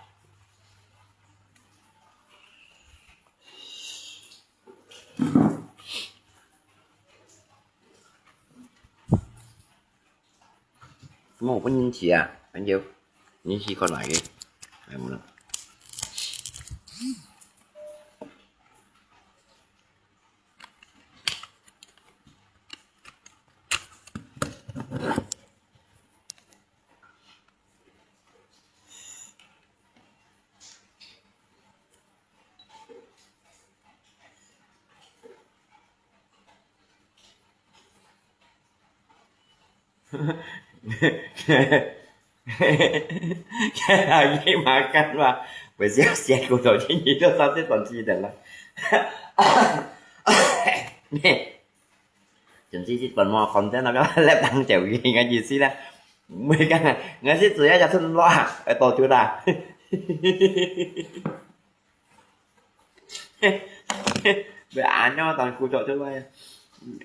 我分人吃啊，恁久，你去看哪个？哎，我Lagi makan mah. Besiap-siap kudo jadi tu satu konsi dalam. Nih. Jadi si tuan mau konten agak lep tang jauh ini ngaji sih lah. Mereka ngaji tu ya jatuh lah. Eh, tahu tu lah. Bữa ăn nó toàn khu trọ trước đây.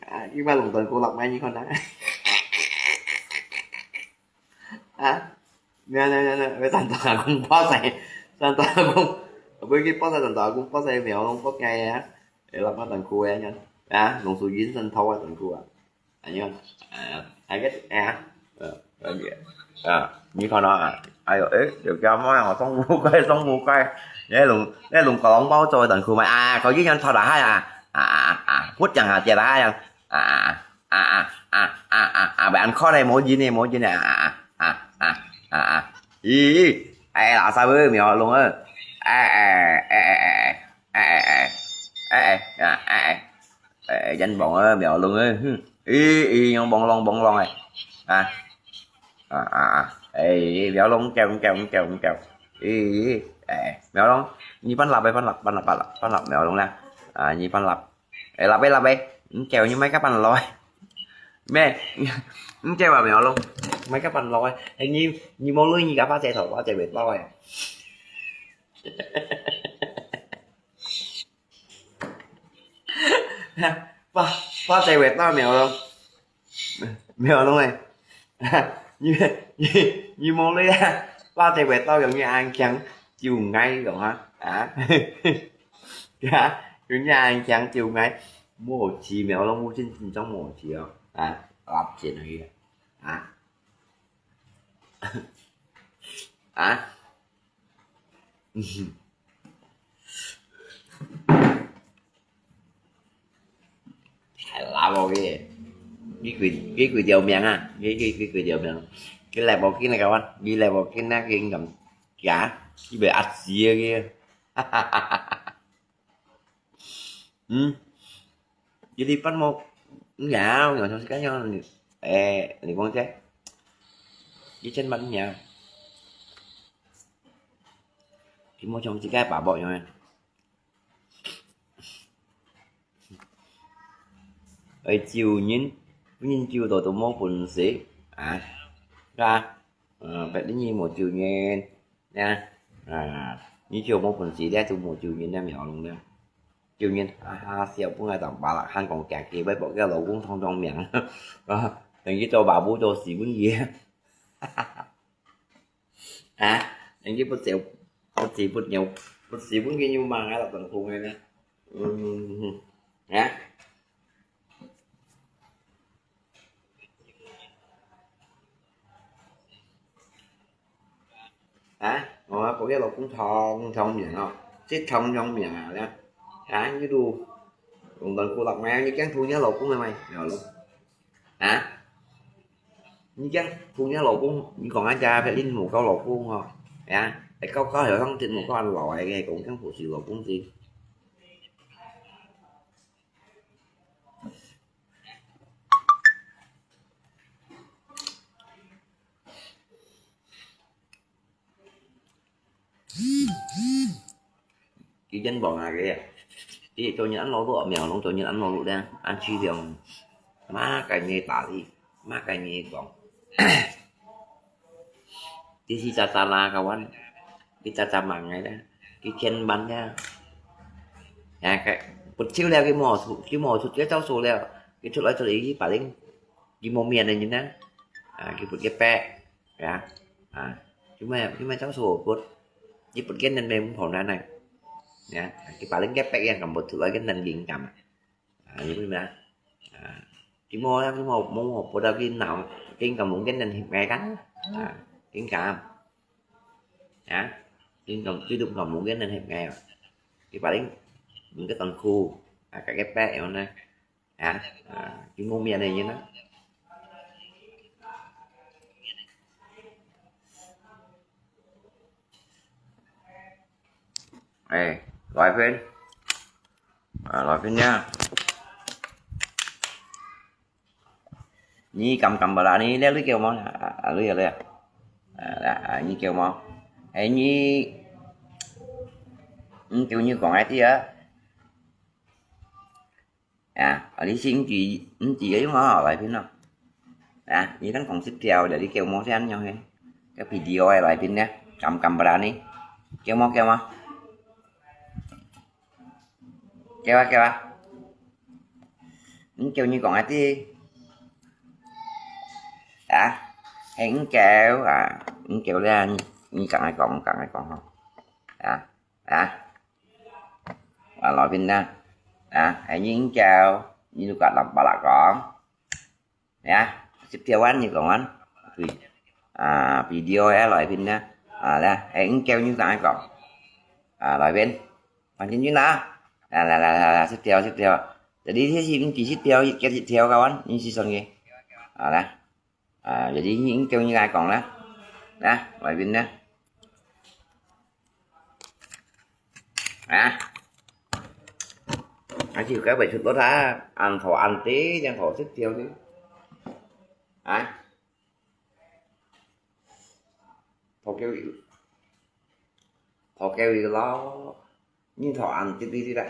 Cái ba lùng toàn khu lọc máy như con đá. Hả? Nè, nè, nè, nè, với toàn toàn cũng post này. Toàn toàn cũng, với cái post này toàn toàn cũng post này mèo luôn post ngay á. Để lọc nó toàn khu á nha. Hả? Lùng sụi dính sân thâu á toàn khu á. Anh em, à, ai biết à. Ờ, ờ, ờ, như con nó à. Ai rồi, ế, điều kéo mối họ sống ngu cái, sống ngu cái. Nè lùng, nè lùng có bóng báu cho tận khu mày. À, có giết nhân thọ đã hai à. À, à, à, à. Phút chẳng hả, tiệt đã hai à. À, à, à, à, à, à, à, bạn khó đây, mối gì nè, mối gì nè. À, à, à, à, à, à. Ý, ý. Ê, là sao bữa mèo luôn á. Ê, ê, ê, ê, ê. Ê, ê, ê, à, ê, ê. Ê, ê, danh vọng á, mèo luôn á. Hừm. Ý, ý, nhông bông lông, bông lông này. À. À, à, à. Ê, mèo lông, kêu, kêu, kêu, kêu. Ý, ý, ê, mèo lông. Nhi bắn lặp, bắn lặp, bắn lặp, bắn lặp, bắn lặp, mèo lông nè. À, nhi bắn lặp. Ê, lặp, ê, lặp, ê. Kêu như mấy cái bắn lòi. Mẹ, kêu mà mèo lông. Mấy cái bắn lòi. Ê, nhi, nhi mông lưới, nhi cả phá chạy thổi, phá chạy mệt lòi. Ba, ba chạy về tao mèo lông. Mèo lông này. Như, như, như mông lưới á. Ba chạy về tao giống như ăn chăng. Chiều ngay rồi hả? À. Hả? Giống như ăn chăng chiều ngay. Mua chỉ mèo lông, mua trên, trên trong mua chỉ à. À, lặp trên này. À. À. Thái lạ bò kìa. Cái quỷ, cái quỷ tiểu miệng à. Cái, cái, cái quỷ tiểu miệng. Cái lẹ bò kia này các bạn. Cái lẹ bò kia nè, cái ngậm cá. Cái bị ạt xì kìa. Ừ. Jadi pan mau ngau, ngau sama sekali. Eh, ni bông cek. Di chen man ngau. Di mau chong sekali pa bok ngau. Ơi, chiu nhìn, nhìn chiu tổ tổ mau phun sih. À, ra. Ờ, bẹt đi nhìn mau chiu nhìn. Nè, à, như chiu mô phun sih leh, tu mô chiu nhìn nè, mèo lông nè. Chiu nhìn, ha ha, siêu phun ai tòng bà lạ, hàn kòng kẹt kì, bái bọc cái lô kung thong thong miệng. Ờ,等於做爸母做屎本嘢。À,等於不少，不屎不尿，不屎本嘅尿嘛，喺度等空嘅咩？嗯，啊？ Hả? Ủa, cô cái lộc cũng thon, thon miệng không? Chứ thon thon miệng hả? Hả? Như đu. Cũng tận cô lộc mẹ, như kén thu nhớ lộc cũng mày mày. Rồi luôn. Hả? Như kén thu nhớ lộc cũng, như còn anh cha phải linh mù câu lộc cũng hả? Hả? Để câu có hiểu thông tin một con anh lộc này, cũng kén phụ sự lộc cũng gì. Cái dân bọn này kìa. 佢做人恁勞碌，苗農做人恁勞碌咧，恁淒涼，麼个人搭理，麼个人講。佢自家啦，kawan，佢自家吂个咧，佢千萬咧。啊，佢不愁了，佢無出，佢無出這招數了，佢出來出去，佢別人，佢無面个人呢，啊，佢不佢白，啊，啊，佢無，佢無招數不，佢不見人面無好難呢，啊，佢別人佢白樣，敢不出來跟人贏敢啊？ 啊，你明白？啊，佢無，佢無，無，無，不到佢鬧，佢敢無跟人協个kan？啊，佢敢？啊，佢敢，佢都敢無跟人協个啊？佢paling，佢當苦，啊，cái cái pek yang mana？啊，啊，佢無面个人啊。哎，來賓，啊，來賓呀。 你敢敢berani，你，你叫麼？啊，啊，你，你。啊，啊，你叫麼？哎，你，你叫你講下知啊。啊，啊，你先知，你知个用啊，來賓咯。啊，你等講識條，你叫麼先樣嘿？个video个來賓呢？敢敢berani？叫麼，叫麼？ 叫啊，叫啊。你叫你講下知。啊，係你叫啊，你叫咧，你，你敢愛講，敢愛講吼。啊，啊，啊，來賓啊，啊，係你叫，你就甲老伯伯講。 呀，識條啊，你講啊。啊，video啊，來賓啊。啊，來，哎，你叫你敢愛講。啊，來賓，黃金君啊。來，來，來，來，來，識條，識條。Jadi，你係毋知識條，一个識條，kawan，你係算个。啊，來。啊，jadi，你，你叫你敢愛講啦。來，來賓啊。 啊，還係有个袂出到他，恁頭恁底，恁頭識條个。啊，頭叫佢，頭叫佢咯，你頭恁底底啦。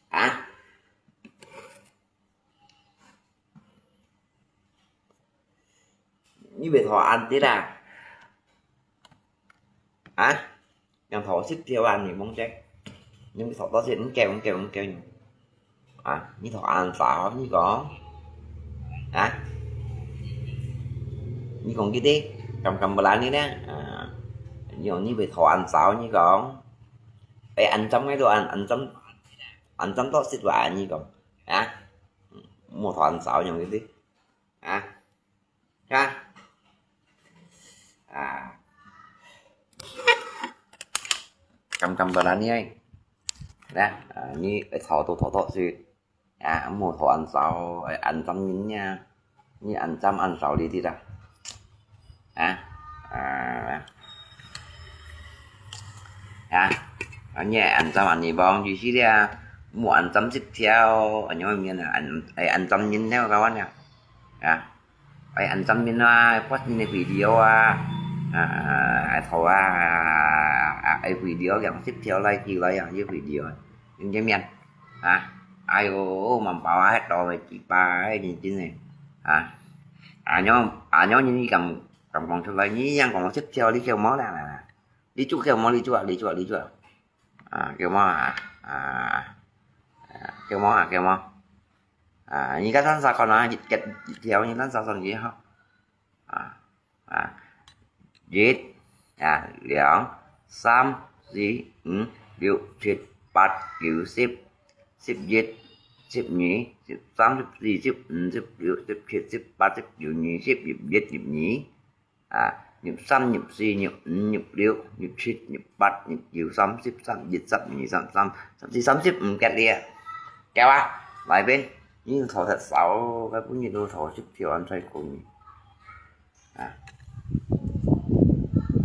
啊？ 你會頭恁直啊？啊？樣頭識條啊，你摸隻。你會頭到時，你叫，你叫，你叫。啊，你頭恁燥，你講。啊？你講佢兜，敢敢berani呢？啊，你講你會頭恁燥，你講。哎，恁燥个都恁，恁燥，恁燥到識話，你講。啊？ 無頭恁燥樣个哩。啊？啊？啊。敢敢berani呢？啊，啊，你會頭都頭到識。啊，無頭恁燥，會恁燥人呀。你恁燥恁燥哩哩啦。 啊？啊？啊？啊，你恁燥恁呢，望住死了，無恁燥識條，恁樣面啊，恁，哎，恁燥人了，kawan啊。啊？哎，恁燥人啊，發你个video啊。啊，哎，好啊，啊，哎，video yang識條來，寄來啊，這video啊。 你个面。啊？哎喲，滿包啊，迄度个幾百个認真个。啊？恁樣，恁樣你敢，敢講出來，你樣講識條，你叫麼啦？你就叫麼，你就啊，你就啊，你就啊。啊，叫麼啊？啊，啊，叫麼啊？叫麼？啊，你个三十個啊，一，一條你三十個你好。啊。 啊，一，啊，兩，三，四，五，六，七，八，九，十，十一，十二，十三，十四，十五，十六，十七，十八，十九，二十，二一，二二，啊，二三，二四，二五，二六，二七，二八，二九，三十，三一，三二，三三，三四，三十五，結了。夠啊，來邊，你頭食飽，該半日都頭食條，還在講。 啊。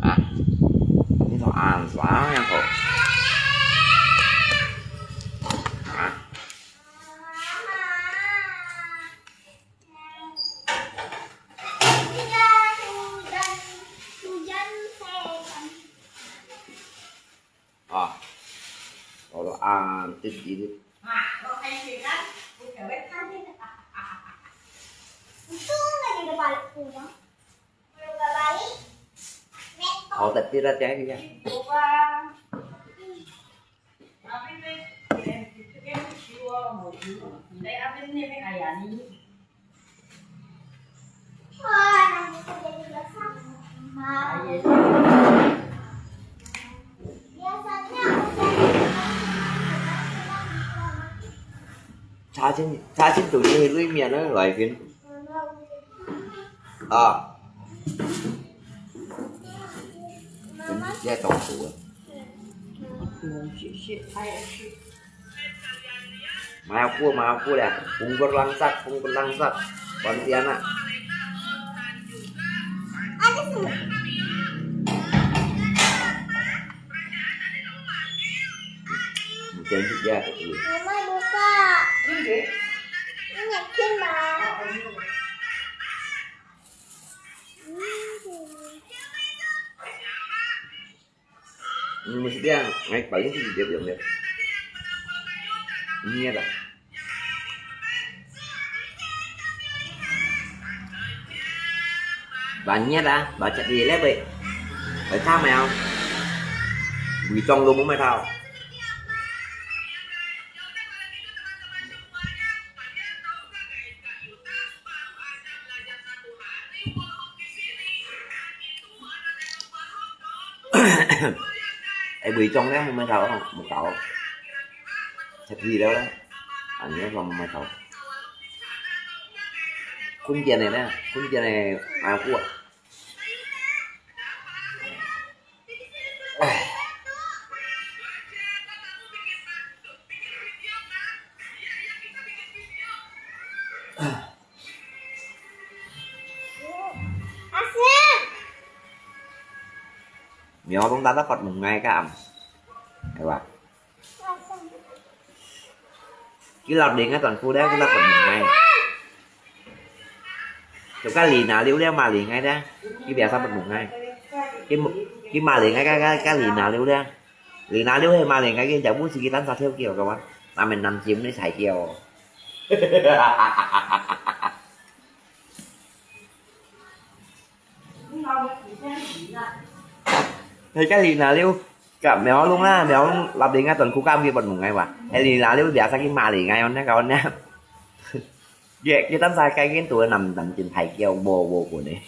啊。你同阿叔啊，然後。啊。啊。哦，啊，对对对。好的，对了，对了。查清，查清楚你个里面呢，来宾。啊。真是太痛苦了。谢谢，他也是。 Mayau ko, mayau ko le. Bungkut langsak, bungkut langsak. Pontianak. Mungkin juga. Mama buka. Ini yakin, Ma. Mesti dia naik paling tinggi dia bilang dia. Ini ada. Banyak dah, baca di lebai. Baca mèo. Bùi trong luôn mới thao. Ai, bùi trong nè, mùi mai thảo không? Mùi cảo. Thật gì đâu đấy. Anh nhớ không, mùi mai thảo. Khung kia này nè, khung kia này, à, của. Mèo tông ta ta Phật mùng ngày cả. Hay là. Cái lọt điện á toàn khu đấy, cái lọt Phật mùng ngày. Chụp cái lì nà liu đấy mà lì ngay đấy. Cái bìa sao Phật mùng ngày. Cái mu-, cái mà lì ngay cái, cái, cái lì nà liu đấy. Lì nà liu hay mà lì ngay cái chả bút gì cái tán sao theo kiểu các bạn. Mà mình nằm chìm lấy xài kiểu. Thầy cái lì nà liu, cả mèo luôn á, mèo lặp đi ngay tuần khu cam kia bật một ngày mà. Thầy lì nà liu biasa cái mà lì ngay on nè, các bạn nè. Vậy cái tán sai cái kiến tụi nằm nằm trên thầy kêu bồ bồ của này.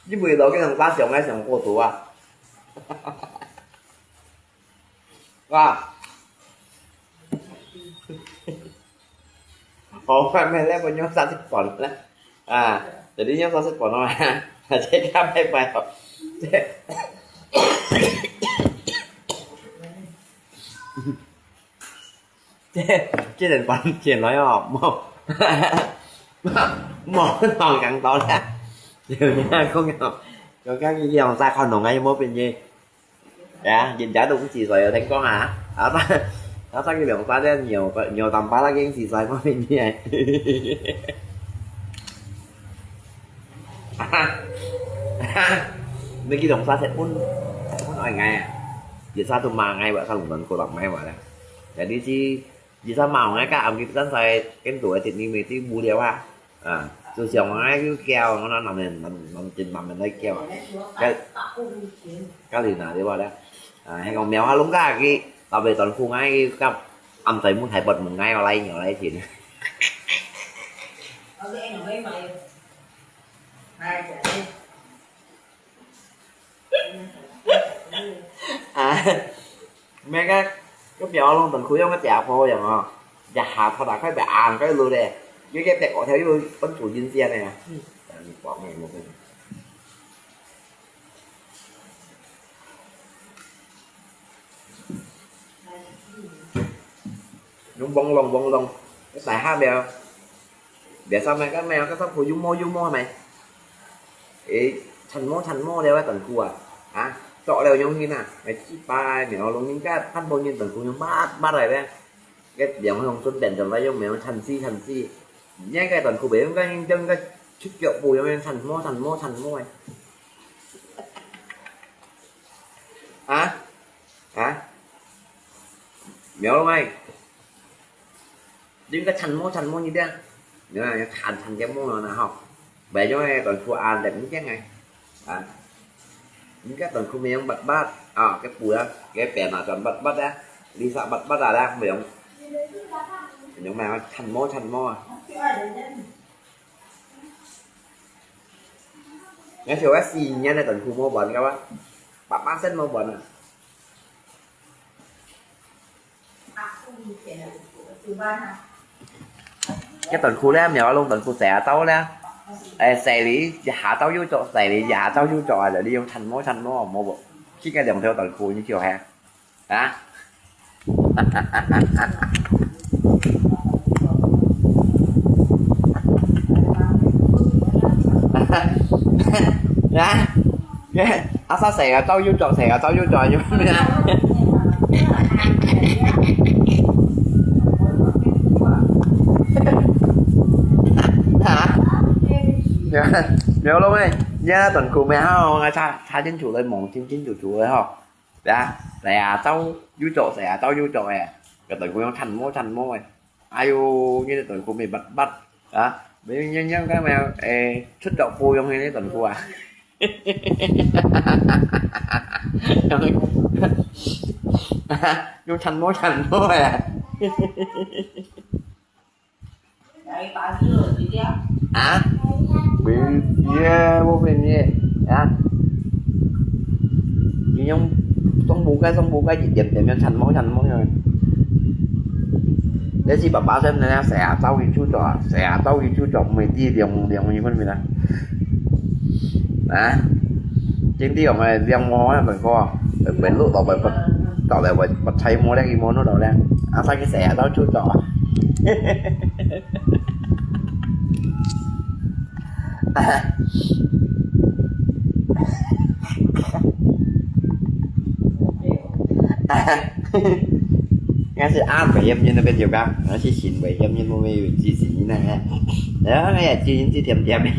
Chứ mùi đó cái thằng bác chồng ấy chồng cô tù à. Wow. Ủa, mày, mày lấy bao nhiêu sao thích còn đó. À, jadi nyong sao thích còn đó mà. Chết cái mày phải học. Chết, chết đến quán chiến nói hả? Mò, mò, mò cắn to nè. Điều nha, không nhầm. Cho các cái dòng xa con đồng ngay mua bên gì. Dạ, nhìn giá đúng chỉ rồi thành công hả? Đó ta, đó ta cái lượng ta đây nhiều, nhiều tầm ba ta cái chỉ rồi mua bên gì này. Mấy cái đồng xa sẽ phun, phun ở ngay à. Giờ xa tụi mà ngay vậy sao lùng tấn cô đọc ngay vậy. Jadi si, giờ xa màu ngay cả âm cái tấn sai, cái tuổi thì ni mấy tí bu liao ha. À, tụi siang ngay cái keo, nó nằm nằm nằm trên nằm mình lấy keo. Cái, cái gì nào đi qua đấy. À, hay còn mèo ha lúng cả cái, tao về toàn khu ngay cái cặp, âm thấy muốn thấy bật một ngay vào đây nhiều đây thì. À, mẹ cái, cái mèo luôn tận khu giống cái chả phô vậy mà. Chả hà thọ đã cái bé ăn cái lù đây. Cái cái bé có theo yêu con chủ nhân xe này à. Bỏ mẹ một cái. Nó bông lông, bông lông. Cái tài hát đèo. Để sao mày, cái mèo, cái sắp phù dung mô, dung mô mày. Ê, chăn mô, chăn mô đèo, cái tần khu à. Hả? Chọn đèo nhông như nè. Mày chỉ ba mèo lông những cái phát bông như tần khu nhông bát, bát này đấy. Cái đèo hông xuân đèn trần đấy, nhông mèo chăn si, chăn si. 你个短裤袂應該應該應該出腳步，有無？顫毛顫毛顫毛个。啊？啊？苗龍哎，你應該顫毛顫毛一點，你看顫顫條毛了呢吼，袂用个短褲啊，冷一點个，啊，你个短褲袂用拔拔啊，个布啊，个邊啊，全拔拔啊，你煞拔拔啊啦，袂用，用咩啊？顫毛顫毛啊。 你笑个四年个短褲無換个哇，百巴仙無換啊！个短褲咧，苗龍短褲洗下晝咧，誒，洗你一下晝又著，洗你一下晝又著啊！你用顫毛顫毛，無無，去个兩條短褲你就係。 啊？啊？阿三洗啊，晝又著，洗啊，晝又著，有咩啊？啊？苗龍誒，你个短褲咩？好，𠊎查查清楚來，望清清楚楚个吼。 呀，洗下晝又著，洗下晝又著誒，个短褲樣顫毛顫毛誒。哎喲，你个短褲乜拔拔啊，乜樣樣樣个咩？誒，出腳步樣个短褲啊，樣顫毛顫毛誒。 啊？無事啊，無事啊。你用送布个，送布个，一點點樣顫毛顫毛樣。你係爸爸先，人家洗下晝佢就著，洗下晝佢就著，毋會滴涼涼，你分明啊？啊？今天我們涼毛啊，本哥，本路老板，到來我我才摸了一摸，弄到了，啊，上去洗下晝就著啊。 但是啊，危險人那邊有个，那些行為危險人，我們有自己那个，然後那个基因是甜甜的。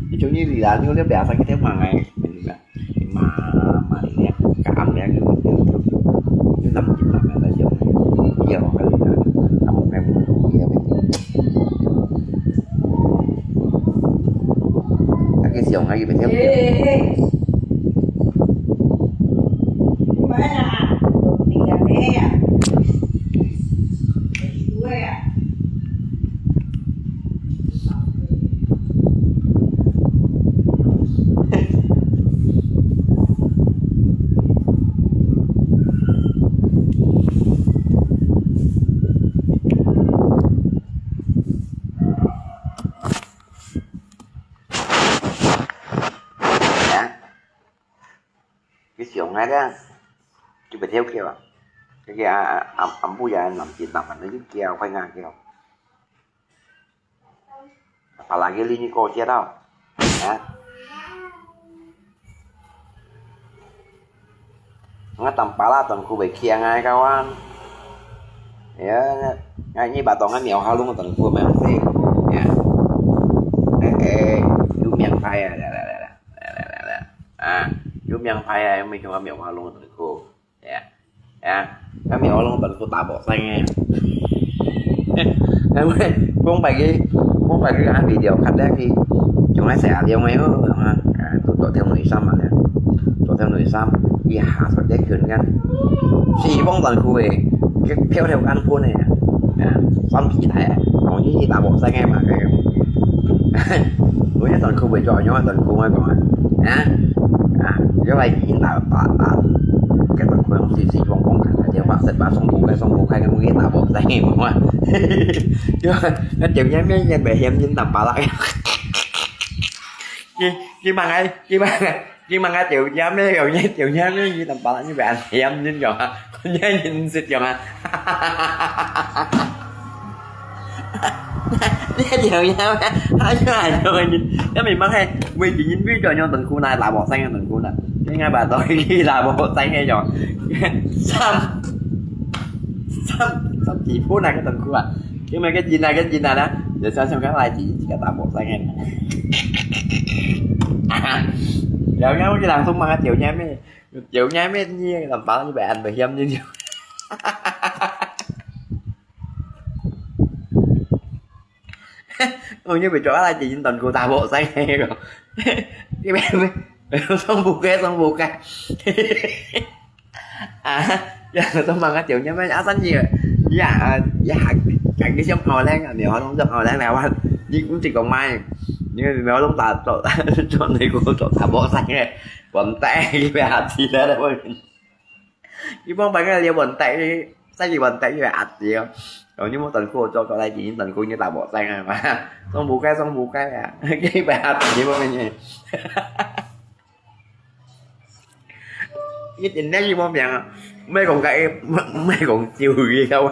你终于理啦，你有了表上去天忙哎，明白？ 嘛，嘛，你看，个暗暝个，你諗一諗啊，那種，以後還有个，啊，無該無所謂个。啊，佢想啊，佢袂曉。佢想啊，佢袂曉叫啊，佢个啊，啊，啊，阿母也難聽，難聽，佢叫，快硬叫。 Apalagi ini kau dia tau. Ha? Nga tampala tong ku bai kia ngai kawan. Ya, ngai ni batong ngai miau halung tong ku mai si. Ya. Eh, eh, yu miang pai ya. Ah, yu miang pai ya, mi kau miau halung tong ku. Ya. Ya. Kami orang tak ikut tabok saya. Kami, kung pagi, kung pagi kami dia kata ki, cuma saya dia mai oh, ah, tu tu tiang nui sam ya. Tu tiang nui sam, ya, so dia kun kan. Si bong tan ku eh, ke piau tiau kan pun eh. Ya, sam si tai, kong ni tabok saya ma ke. 我一段佢會再用一段佢，我講啊，啊，啊，因為已經大把啊，一段佢用四四方方大大電話，食把送布雞，送布雞，咁佢打無聲嘅嘛，因為一條煙咩煙咪險煙打把啦，佢佢問佢佢問佢佢問佢條煙咩，又一條煙咩，佢打把啦，佢咪險煙樣啊，佢煙煙食樣啊。你一條友咩？還有還有你，你明白係，為人為咗用短褲啦，打無聲个短褲啦，應該把到佢打無聲个用，三三三幾步那个短褲啊，因為个人啊个人啊啦，就想想看來自己个打無聲个，然後我个人都罵條友咩，條友咩你个包你被安到險你就。哦，你被抓來，已經等過大鑊聲个咯。你被，被，被送不開，送不開。啊，呀，都問个條件咩？啊，生意，呀，啊，呀，還，還个想好靚啊，你好弄想好靚來玩，你毋識講買，你，你好弄大，做，做你个做大鑊聲个，問題，你被下次了，我。 你幫朋友了問題，你，再去問題，你會壓住哦。哦，你無等過做，做來已經等過，你打無聲啊嘛。送不開，送不開啊！你會壓住，你無明白。一定要去無明啊！莫講个，莫，莫講招佢，知無？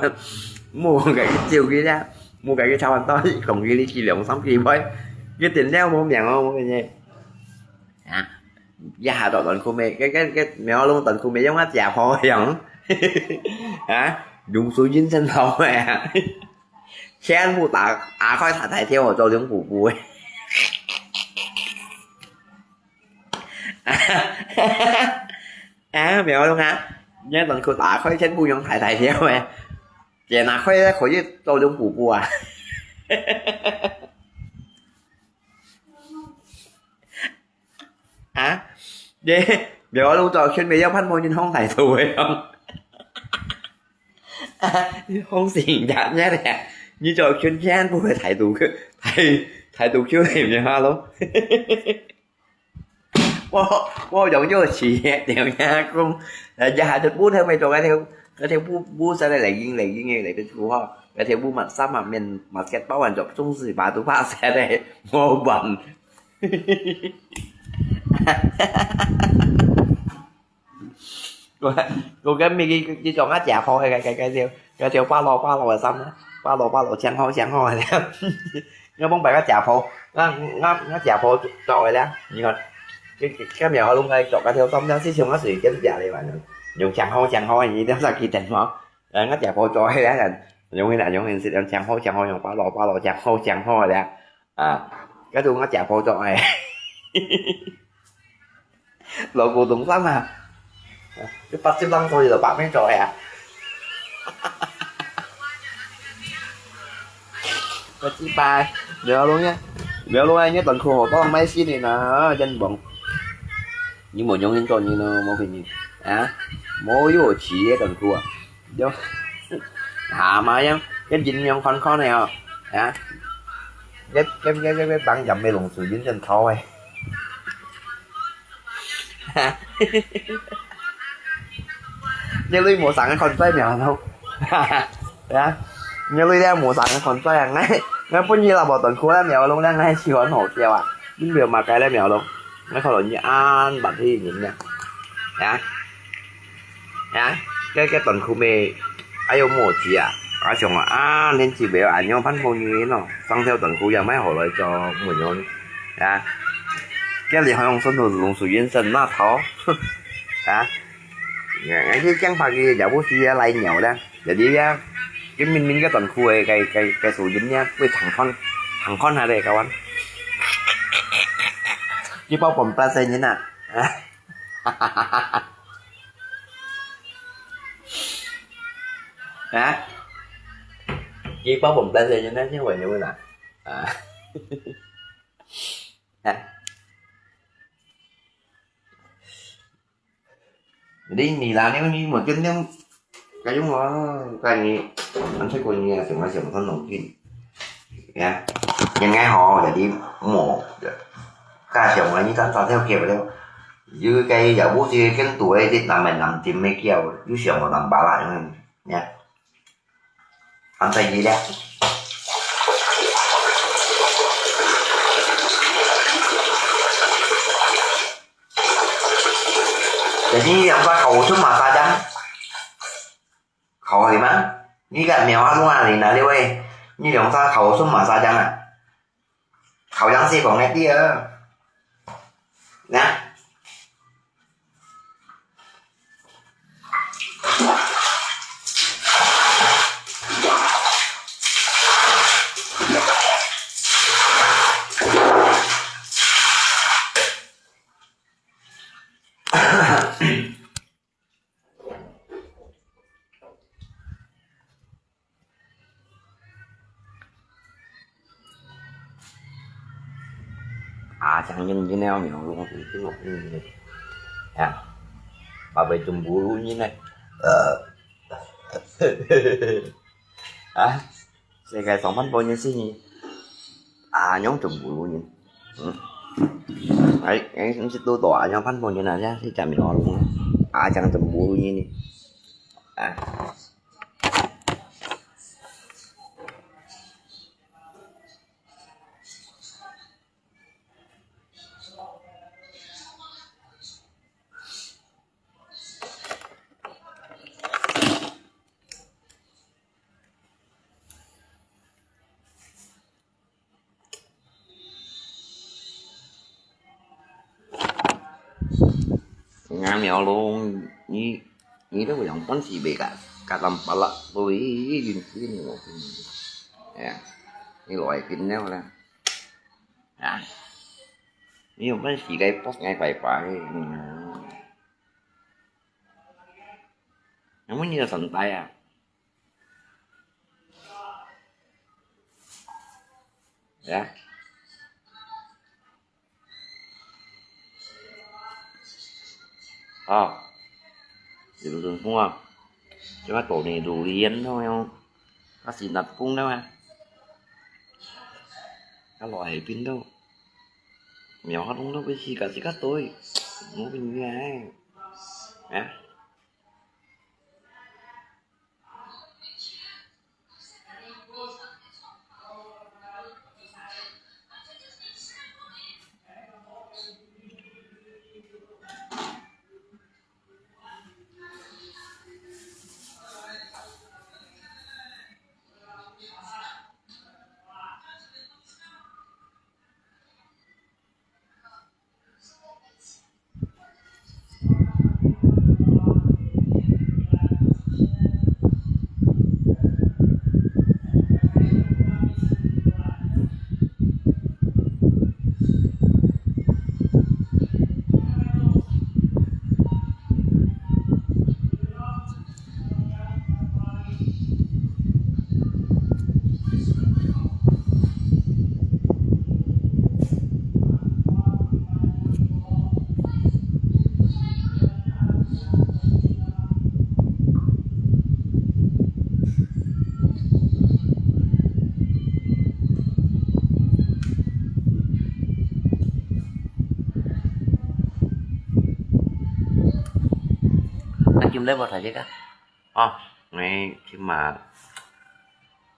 莫講个招佢啦，莫講佢炒飯到，講佢你去兩三句話，一定要無明哦，無明白。啊！ 一下到短褲尾，該，該，該苗龍短褲尾用啊家婆樣。啊，龍首印象好个啊。全部打，打開大大條，做龍補補个。啊，苗龍啊，你短褲打開全部用大大條个，這拿開咧可以做龍補補啊。 啊？耶，苗龍做圈尾要判莫人紅態度个哦。啊，紅心也也咧，你做圈圈不會態度个，態，態度就係苗龍。我，我用藥水，人家講，人家還是不特別做个，个條不，不是來來用，來用个，來个出哈，个條不嘛，三嘛面，嘛个包完做，總是把都怕死个，我问。 我，我跟你，你，你講啊，家婆，該，該，該條，該條八路，八路个衫啊，八路，八路，正好，正好个了。我講白个家婆，我，我，我家婆做个了，你看，這，這，這苗龍个做个條衫，這是像我隨便食个嘛，用正好，正好个，你一定要去等嘛。呃，我家婆做个了，用个啦，用个是用正好，正好，用八路，八路，正好，正好个了。 啊，該就我家婆做个。老古董衫啊，你八十零歲就白面做个啊。我知拜，苗龍啊，苗龍啊，你短褲好多買新个啦，真棒。你無用心做人咯，無騙你啊，無有錢个短褲啊。 有，下嘛樣，一人樣看看个哦，啊，一，一，一，一，一幫人个龍首印象好个。你女無生个看衰苗龍，啊，你女了無生个看衰啊，𠊎，𠊎本來啦無短褲啦，苗龍啦，𠊎喜歡好笑啊，你無嘛該啦苗龍，𠊎看到你恁白个人啊，啊。 啊，該，該短褲尾，哎喲，無錢啊！啊，想啊，啊，年紀尾恁樣，盼好年咯，生條短褲也買好來做美容啊。該你好像送到龍首印象那套，啊，哎，這樣拍个也不是也來鳥的，jadi呀，這明明个短褲个，个，个，个手印呀，會長看，長看下嘞，kawan。你包本不是人啊，啊。 啊？你包本不是人，那天我就问了。啊？啊？你，你啦，你，你莫跟那个用啊，跟你，俺泰国人啊，什么什么很冷静。 呀，人个好，jadi無，加上啊，你當當條橋了，有个也無是跟多个，這南个南京个橋，有上个南巴拉，嗯，呀，安排你了。Jadi yang tak kau tu mata jam. 可以嗎？你个苗啊，弄啊，你哪裡會？你兩儕考試嘛，啥樣啊？考上西方个第二。那。啊，像人家那样没有东西，这种，嗯，呀，宝贝真不如意呢，呃，啊，世界上万多人是你，啊，样真不如意，嗯，哎，哎，你是多多啊，像万多人啊，这样是讲没有路，啊，讲真不如意呢，啊。 Ngam ya lo, ni, ni tu yang pun si beka, katam pala, tu i, i, i, i, ya, ni lo ai pin neo la, ya, ni yang pun si gai pos ngai pai pai, yang pun ni la santai ya. Ya. Ah. Di lu sun fung ah. Cuma to ni durian tu yang kasih nat pung tu ah. Kalau ai pin tu. Miao ha long tu bisi kasih katoi. Mau pin ni ai. Ya.啊，今日無大隻啊？哦，𠊎今嘛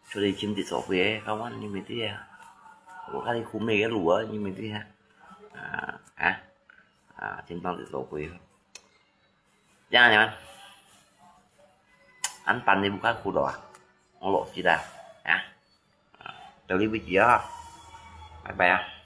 出去尋隻所會个，該碗你毋知啊？𠊎該裡苦命个路啊，你毋知啊？啊，啊，啊，尋當隻所會。 Jangan, jangan. An pan ni bukan kudo ah. Ngolok sida. Ya. Dari biji ah. Bye bye ah.